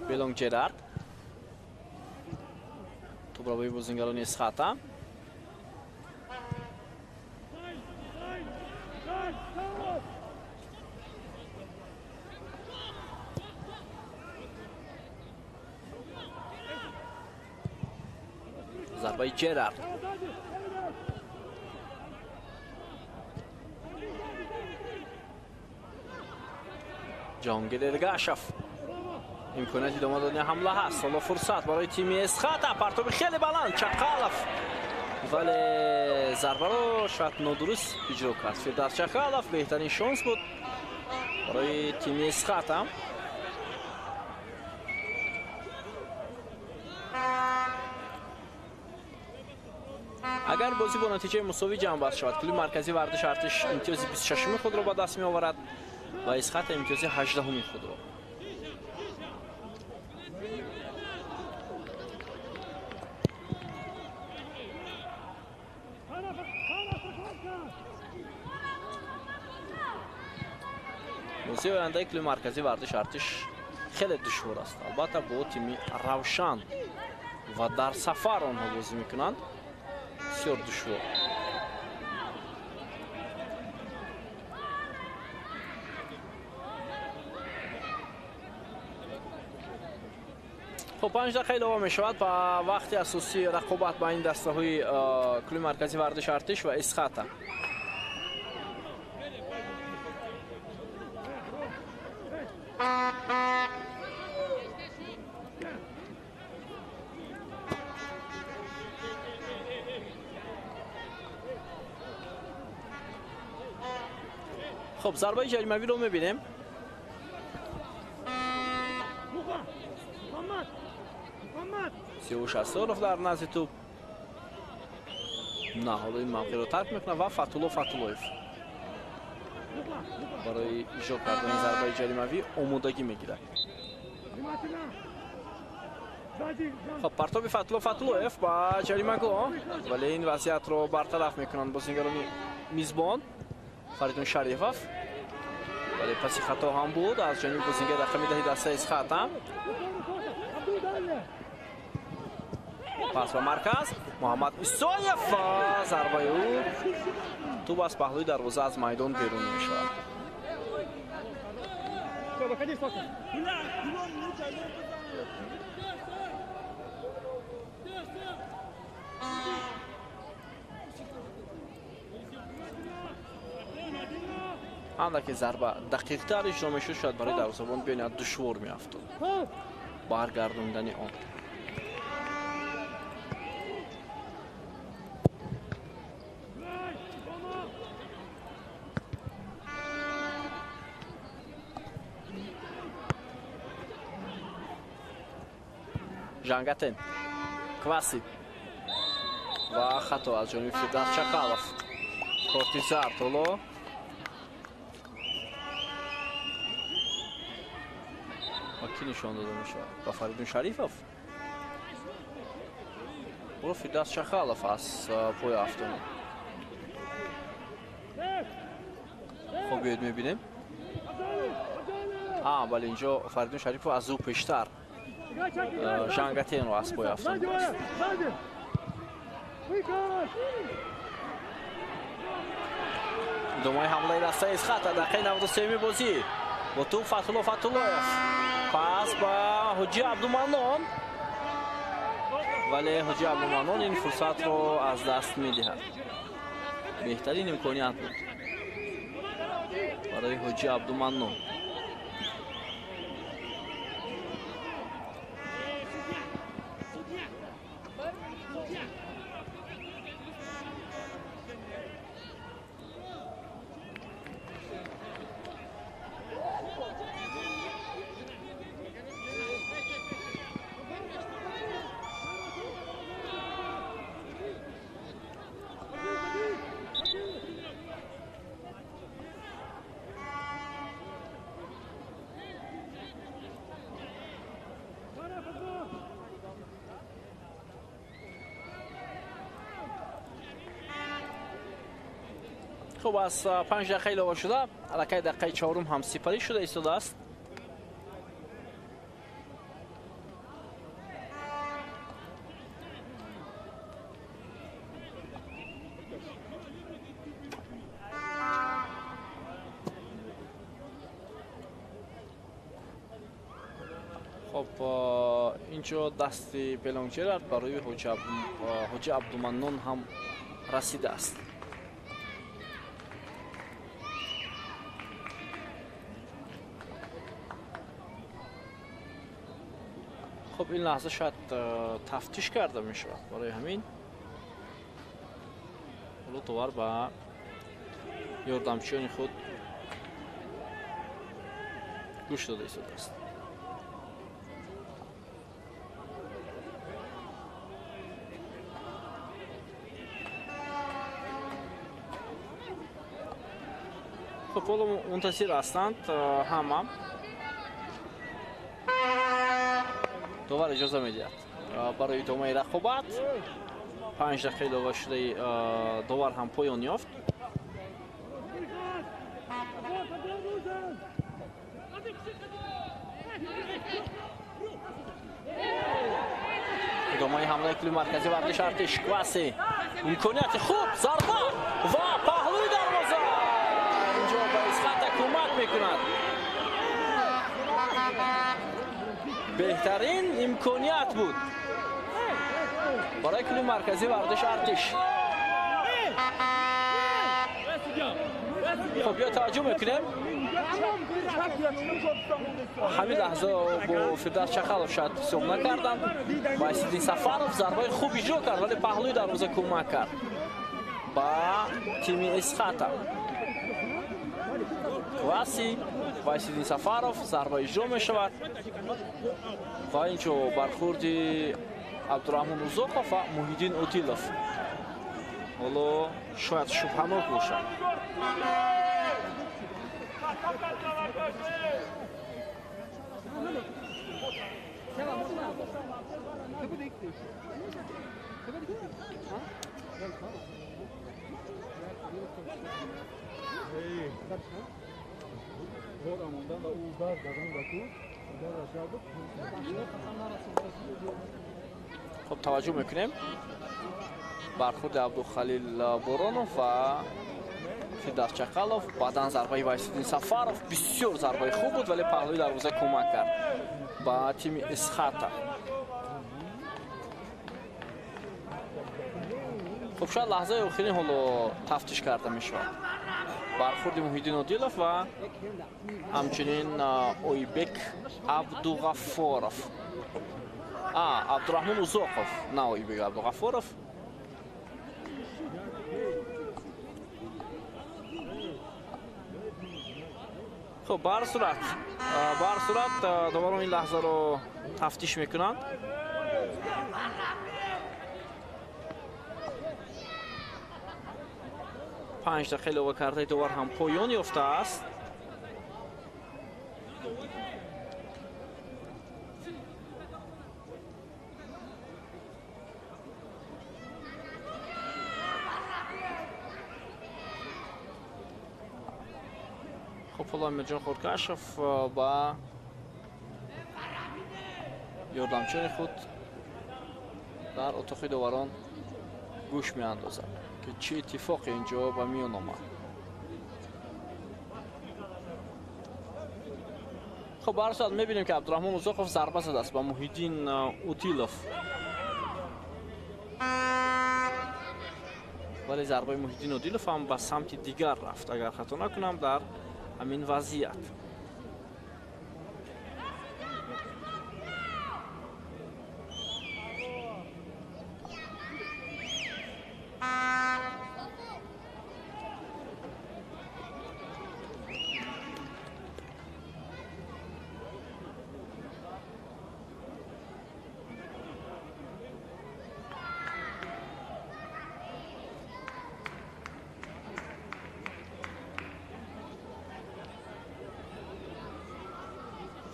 Белонг Джерард. Тӯбро ба бозингарони Исхата. Зарбаи Джерард. Ҷаҳонгир Эргашев. Имконияти идома додани ҳамла ҳаст. Ҳоло фурсат барои тими Исхата. Партоби хеле баланд. Чақалов. Вале зарбаро шояд нодуруст иҷро кард. Фирдавс Чақалов беҳтарин шонс буд барои тими Исхата. Агар бозӣ бо натиҷаи мусовӣ ҷамъбаст шавад, клуби марказии варзиши Артиш имтиёзи 26-уми худро ба даст меоварад ва Исхата имтиёзи 18-уми худро. Бозии ояндаи клуби марказии варзиши Артиш хеле душвор аст. Албатта бо тими Равшан ва дар сафар онҳо бозӣ мекунанд. Бисёр душвор. Хуб, 5 дақиқа илова мешавад ба вақти асосии рақобат байни дастаҳои клуби марказии варзиши Артиш ва Исхата. Хуб, зарбаи ҷаримавиро мебинем. Сиёвуш Асоров дар назди тӯб. На, ҳоло ин мавқеъро тарк мекунад ва Фатулло Фатуллоев барои иҷро кардани зарбаи ҷаримавӣ омодагӣ мегирад. Хуб, партоби Фатулло Фатуллоев ба ҷаримагоҳ, вале ин вазъиятро бартараф мекунанд бозигарони мизбон. Фаридун Шарифов, вале паси хато ҳам буд аз ҷониби бозигари рақами 10 дастаи Исхата. Пас ба марказ Муҳаммад Исоев ва зарбаи ӯ тӯб аз паҳлӯи дарвоза аз майдон берун мешавад. Андаке зарба дақиқтар иҷро мешуд, шояд барои дарвозабон бениҳоят душвор меафтод баргардондани он. Жангатен, Кваси ва хато аз ҷониби Фирдавс Чақалов. Корти зард ҳоло. Ба кӣ нишон дода мешавад? Ба Фаридун Шарифов. Ӯро Фирдавс Чақалов аз пои афтонид. Хуб, биёед мебинем. Бале, инҷо Фаридун Шарифов аз ӯ пештар Жангатенро аз пой афтонидааст. Идомаи ҳамлаи дастаи Исхата, дақиқаи 93-ми бозӣ. Бо тӯб Фатулло Фатуллоев. Пас ба Ҳоҷи Абдуманнон. Вале Ҳоҷи Абдуманнон ин фурсатро аз даст медиҳад. Беҳтарин имконият буд барои Ҳоҷи Абдуманнон. Хуб, аз 5 дақиқа илова шуда, аллакай дақиқаи чорум ҳам сипарӣ шуда истодааст. Хуб, инҷо дасти Пелонг Ҷерард барои Ҳоҷи Абдуманнон ҳам расидааст. Хуб, ин лаҳза шояд тафтиш карда мешавад. Барои ҳамин ҳоло довар ба ёрдамчиёни худ гӯш дода истодааст. Хуб, ҳоло мунтазир ҳастанд ҳама. Довар иҷоза медиҳад барои идомаи рақобат. 5 дақиқа илова шудаи довар ҳам поён ёфт. Идомаи ҳамлаи клуби марказии варзиши Артиш. Кваси, имконияти хуб, зарба ва паҳлӯи дарвоза. Инҷо ба Исхата кӯмак мекунад. Беҳтарин имконият буд барои клуби марказии варзиши Артиш. Хуб, биё таваҷҷӯҳ мекунем. Ҳамин лаҳза бо Фирдавс Чақалов шояд ҳисоб накарданд. Вайсиддин Сафаров зарбаи хуб иҷро кард, вале паҳлӯи дарвоза кӯмак кард ба тими Исхата. Кваси, Вайсиддин Сафаров, зарба иҷро мешавад ва инҷо бархурди Абдураҳмон Узоқов ва Муҳиддин Одилов. Ҳоло шояд шубҳанок бошад. Хуб, таваҷҷӯҳ мекунем бархурди Абдухалил Боронов ва Фирдавс Чақалов. Баъдан зарбаи Вайсиддин Сафаров бисёр зарбаи хуб буд, вале паҳлӯи дарвоза кӯмак кард ба тими Исхата. Хуб, шояд лаҳзаи охирин ҳоло тафтиш карда мешавад бархурди Муҳиддин Одилов ва ҳамчунин Ойбек Абдуғаффоров. Абдураҳмон Узоқов, на Ойбек Абдуғаффоров. Хуб, ба ҳар сурат доварон ин лаҳзаро тафтиш мекунанд. Панҷ дақиқа илова кардаи довар ҳам поён ёфтааст. Хуб, ҳоло Амирҷон Хуркашов ба ёрдамчиёни худ дар отоқи доварон гӯш меандозад, ки чӣ иттифоқе инҷо ба миён омад. Хуб, ба ҳар сурат мебинем, ки Абдураҳмон Узоқов зарба задааст ба Муҳиддин Одилов, вале зарбаи Муҳиддин Одилов ҳам ба самти дигар рафт, агар хато накунам, дар ҳамин вазъият.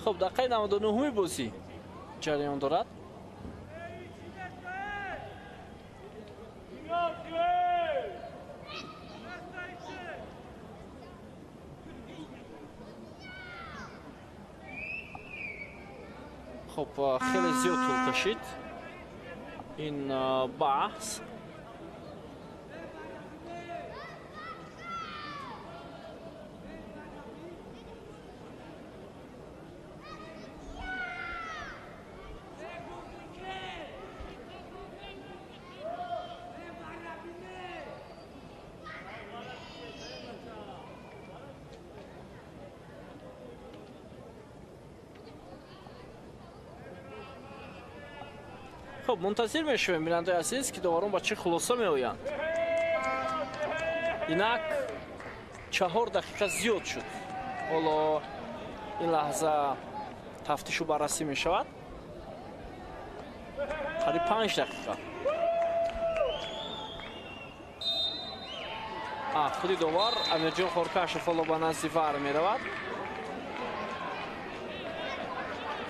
Хуб, дақиқаи 99-уми бозӣ ҷараён дорад. Хуб, хеле зиёд тӯл кашид ин баҳс. Хуб, мунтазир мешавем, бинандаи азиз, ки доварон ба чӣ хулоса меоянд. Инак 4 дақиқа зиёд шуд. Ҳоло ин лаҳза тафтишу баррасӣ мешавад. Қариб 5 дақиқа. Худи довар Амирҷон Хоркашев ҳоло ба назди вар меравад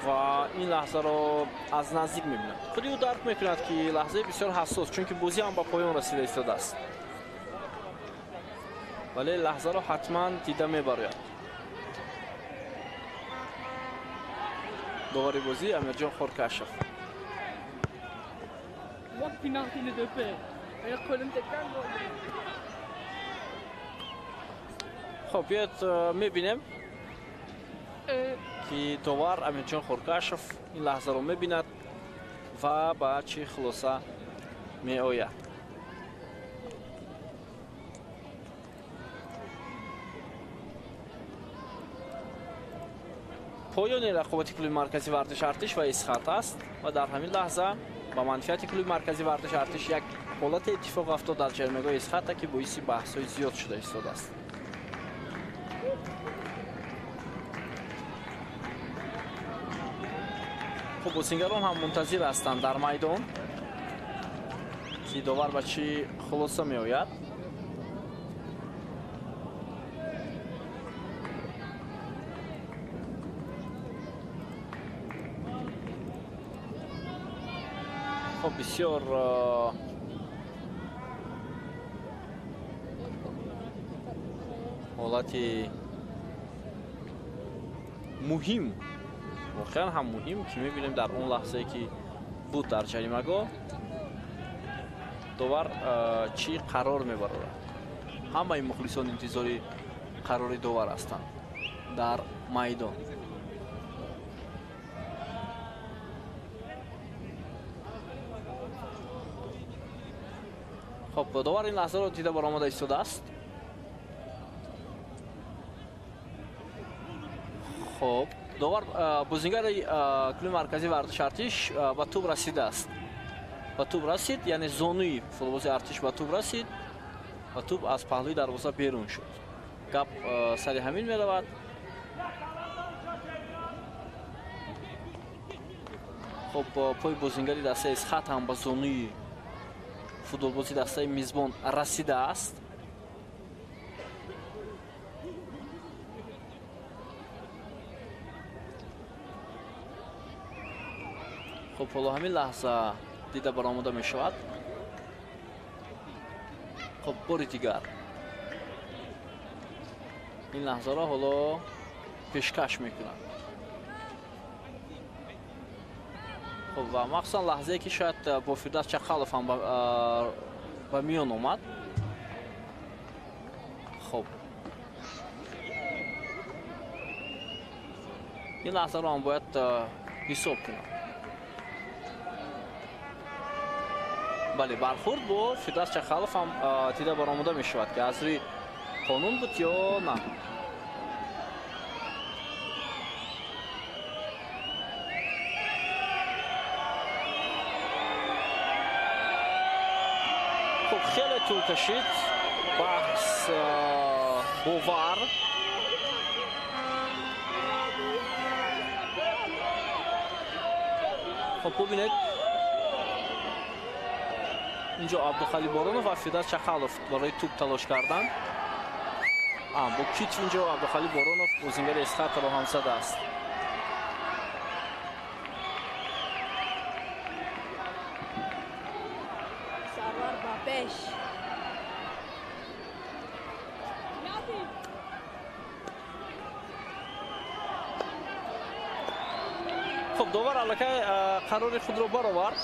ва ин лаҳзаро аз наздик мебинад. Худи ӯ дарк мекунад, ки лаҳзаи бисёр ҳассос, чунки бозӣ ҳам ба поён расида истодааст, вале лаҳзаро ҳатман дида мебарояд. Довари бозӣ Амирҷон Хоркашев. Хоб, биёед мебинем, ки довар Амирҷон Хоркашев ин лаҳзаро мебинад ва ба чӣ хулоса меояд. Поёни рақобати клуби марказии варзиши Артиш ва Исхат аст ва дар ҳамин лаҳза ба манфиати клуби марказии варзиши Артиш як ҳолати иттифоқ афтод дар ҷаримагоҳи Исхата, ки боиси баҳсҳои зиёд шуда истодааст. Хуб, бозингарон ҳам мунтазир ҳастанд дар майдон, ки довар ба чӣ хулоса меояд. Хуб, бисёр ҳолати муҳим, воқеан ҳам муҳим, ки мебинем дар он лаҳзае ки буд дар ҷаримагоҳ, довар чӣ қарор мебарорад. Ҳамаи мухлисон интизори қарори довар ҳастанд дар майдон. Хоб, довар ин лаҳзаро дида баромада истодааст. Хоб, довар бозингари клуби марказии варзиши Артиш ба тӯб расидааст. Ба тӯб расид, яъне зонуи футболбози Артиш ба тӯб расид ва тӯб аз паҳлӯи дарвоза берун шуд. Гап сари ҳамин меравад. Хоб, пои бозингари дастаи Исхат ҳам ба зонуи футболбози дастаи мизбон расидааст. Хуб, ҳоло ҳамин лаҳза дида баромада мешавад. Хуб, бори дигар ин лаҳзаро ҳоло пешкаш мекунад. Хуб, ва махсусан лаҳзае ки шояд бо Фирдавс Чақалов ҳам ба миён омад. Хуб, ин лаҳзаро ҳам бояд ҳисоб кунад. Бале, бархурд бо Фирдавс Чақалов ҳам дида баромада мешавад, ки аз рӯи қонун буд ё на. Хуб, хеле тӯл кашид баҳс бо ВАР. Хуб, бубинед, инҷо Абдухалил Боронов ва Фирдавс Чақалов барои тӯб талош карданд. Бо китф инҷо Абдухалил Боронов бозингари Исхатро ҳам задааст. Хуб, довар аллакай қарори худро баровард.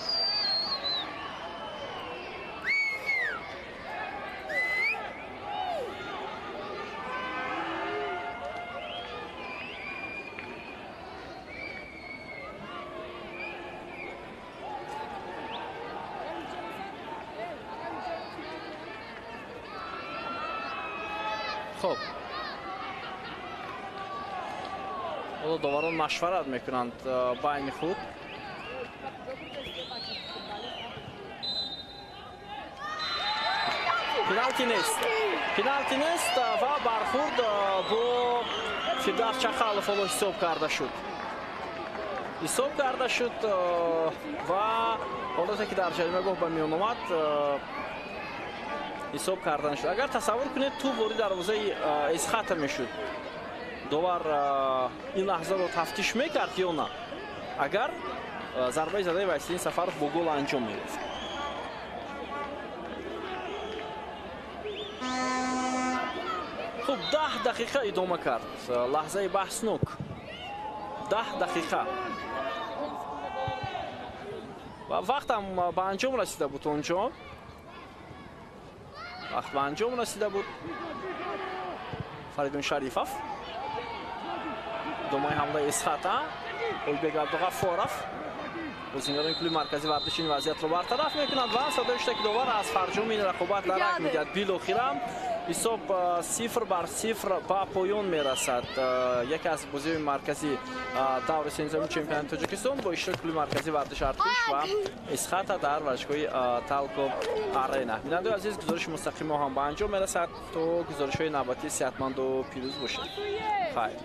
Хуб, ҳоло доварон машварат мекунанд байни худ. Пеналти нест, пеналти нест ва бархурд бо Фирдавс Чақалов ҳоло ҳисоб карда шуд. Ҳисоб карда шуд ва ҳолате ки дар ҷаримагоҳ ба миён омад ҳисоб карда нашуд. Агар тасаввур кунед, тӯб ворид дарвозаи Исхата мешуд, довар ин лаҳзаро тафтиш мекард ё на? Агар зарбаи задаи Вайсиддин Сафаров бо гол анҷом меёфт. Хуб, 10 дақиқа идома кард лаҳзаи баҳснок. 10 дақиқа. Ва вақтам ба анҷом расида буд онҷо. Вақт ба анҷом расида буд. Фаридун Шарифов. Домои ҳамлаи Исхата. Ойбек Абдуғаффоров. Бозингарони клуби марказии варзиши ин вазъиятро бартараф мекунанд ва садои штаки довар аз фарҷоми ин рақобат дарак медиҳад. Билохира ҳисоб 0-0 ба поён мерасад. Яке аз бозиҳои марказии даври сенздаҳуми чемпионати Тоҷикистон бо иштироки клуби марказии варзиши Артиш ва Исхата дар варзишгоҳи Талко Арена. Бинандаи азиз, гузориши мустақими мо ҳам ба анҷом мерасад. То гузоришҳои навбатӣ сеҳатманду пирӯз бошед. Хайр.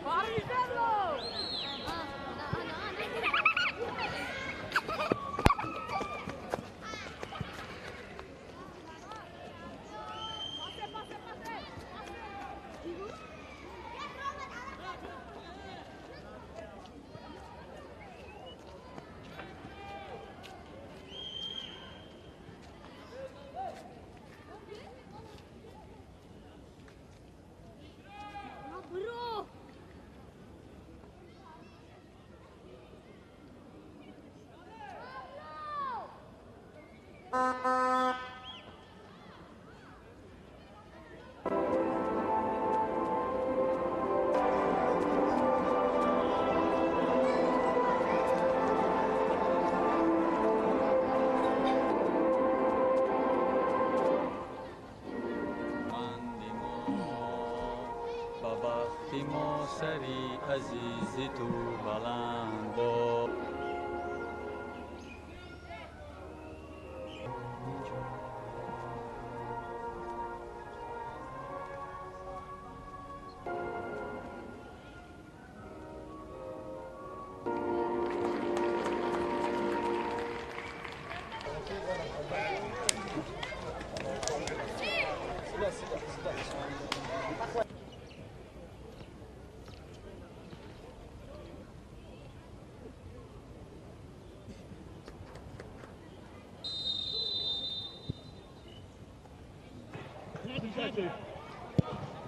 Сари азизи ту баланд бод.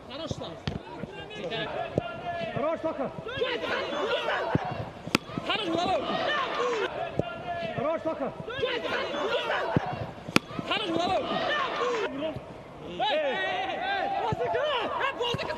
Хорош, Слава. Хорош, Тоха. Хорош, головой. Хорош, Тоха. Хорош, головой. Эй, эй, воздуха! Эй, воздуха,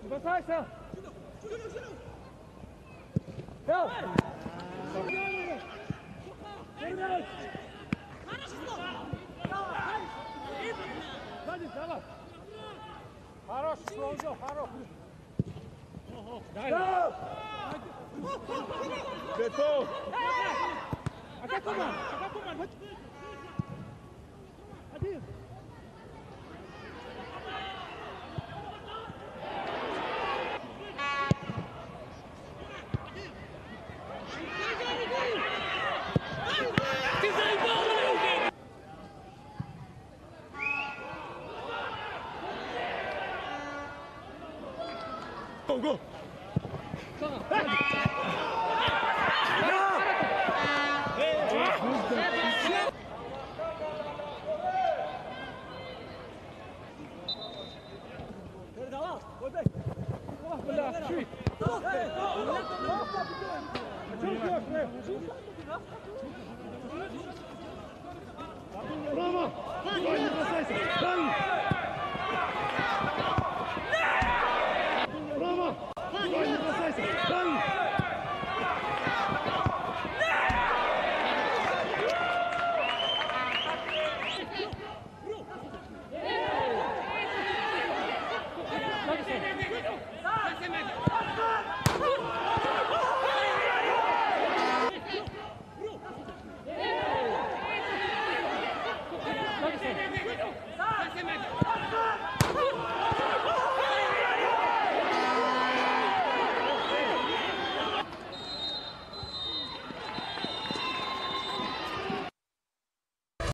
Бросайся! Хорош, хорош. Да! Готов!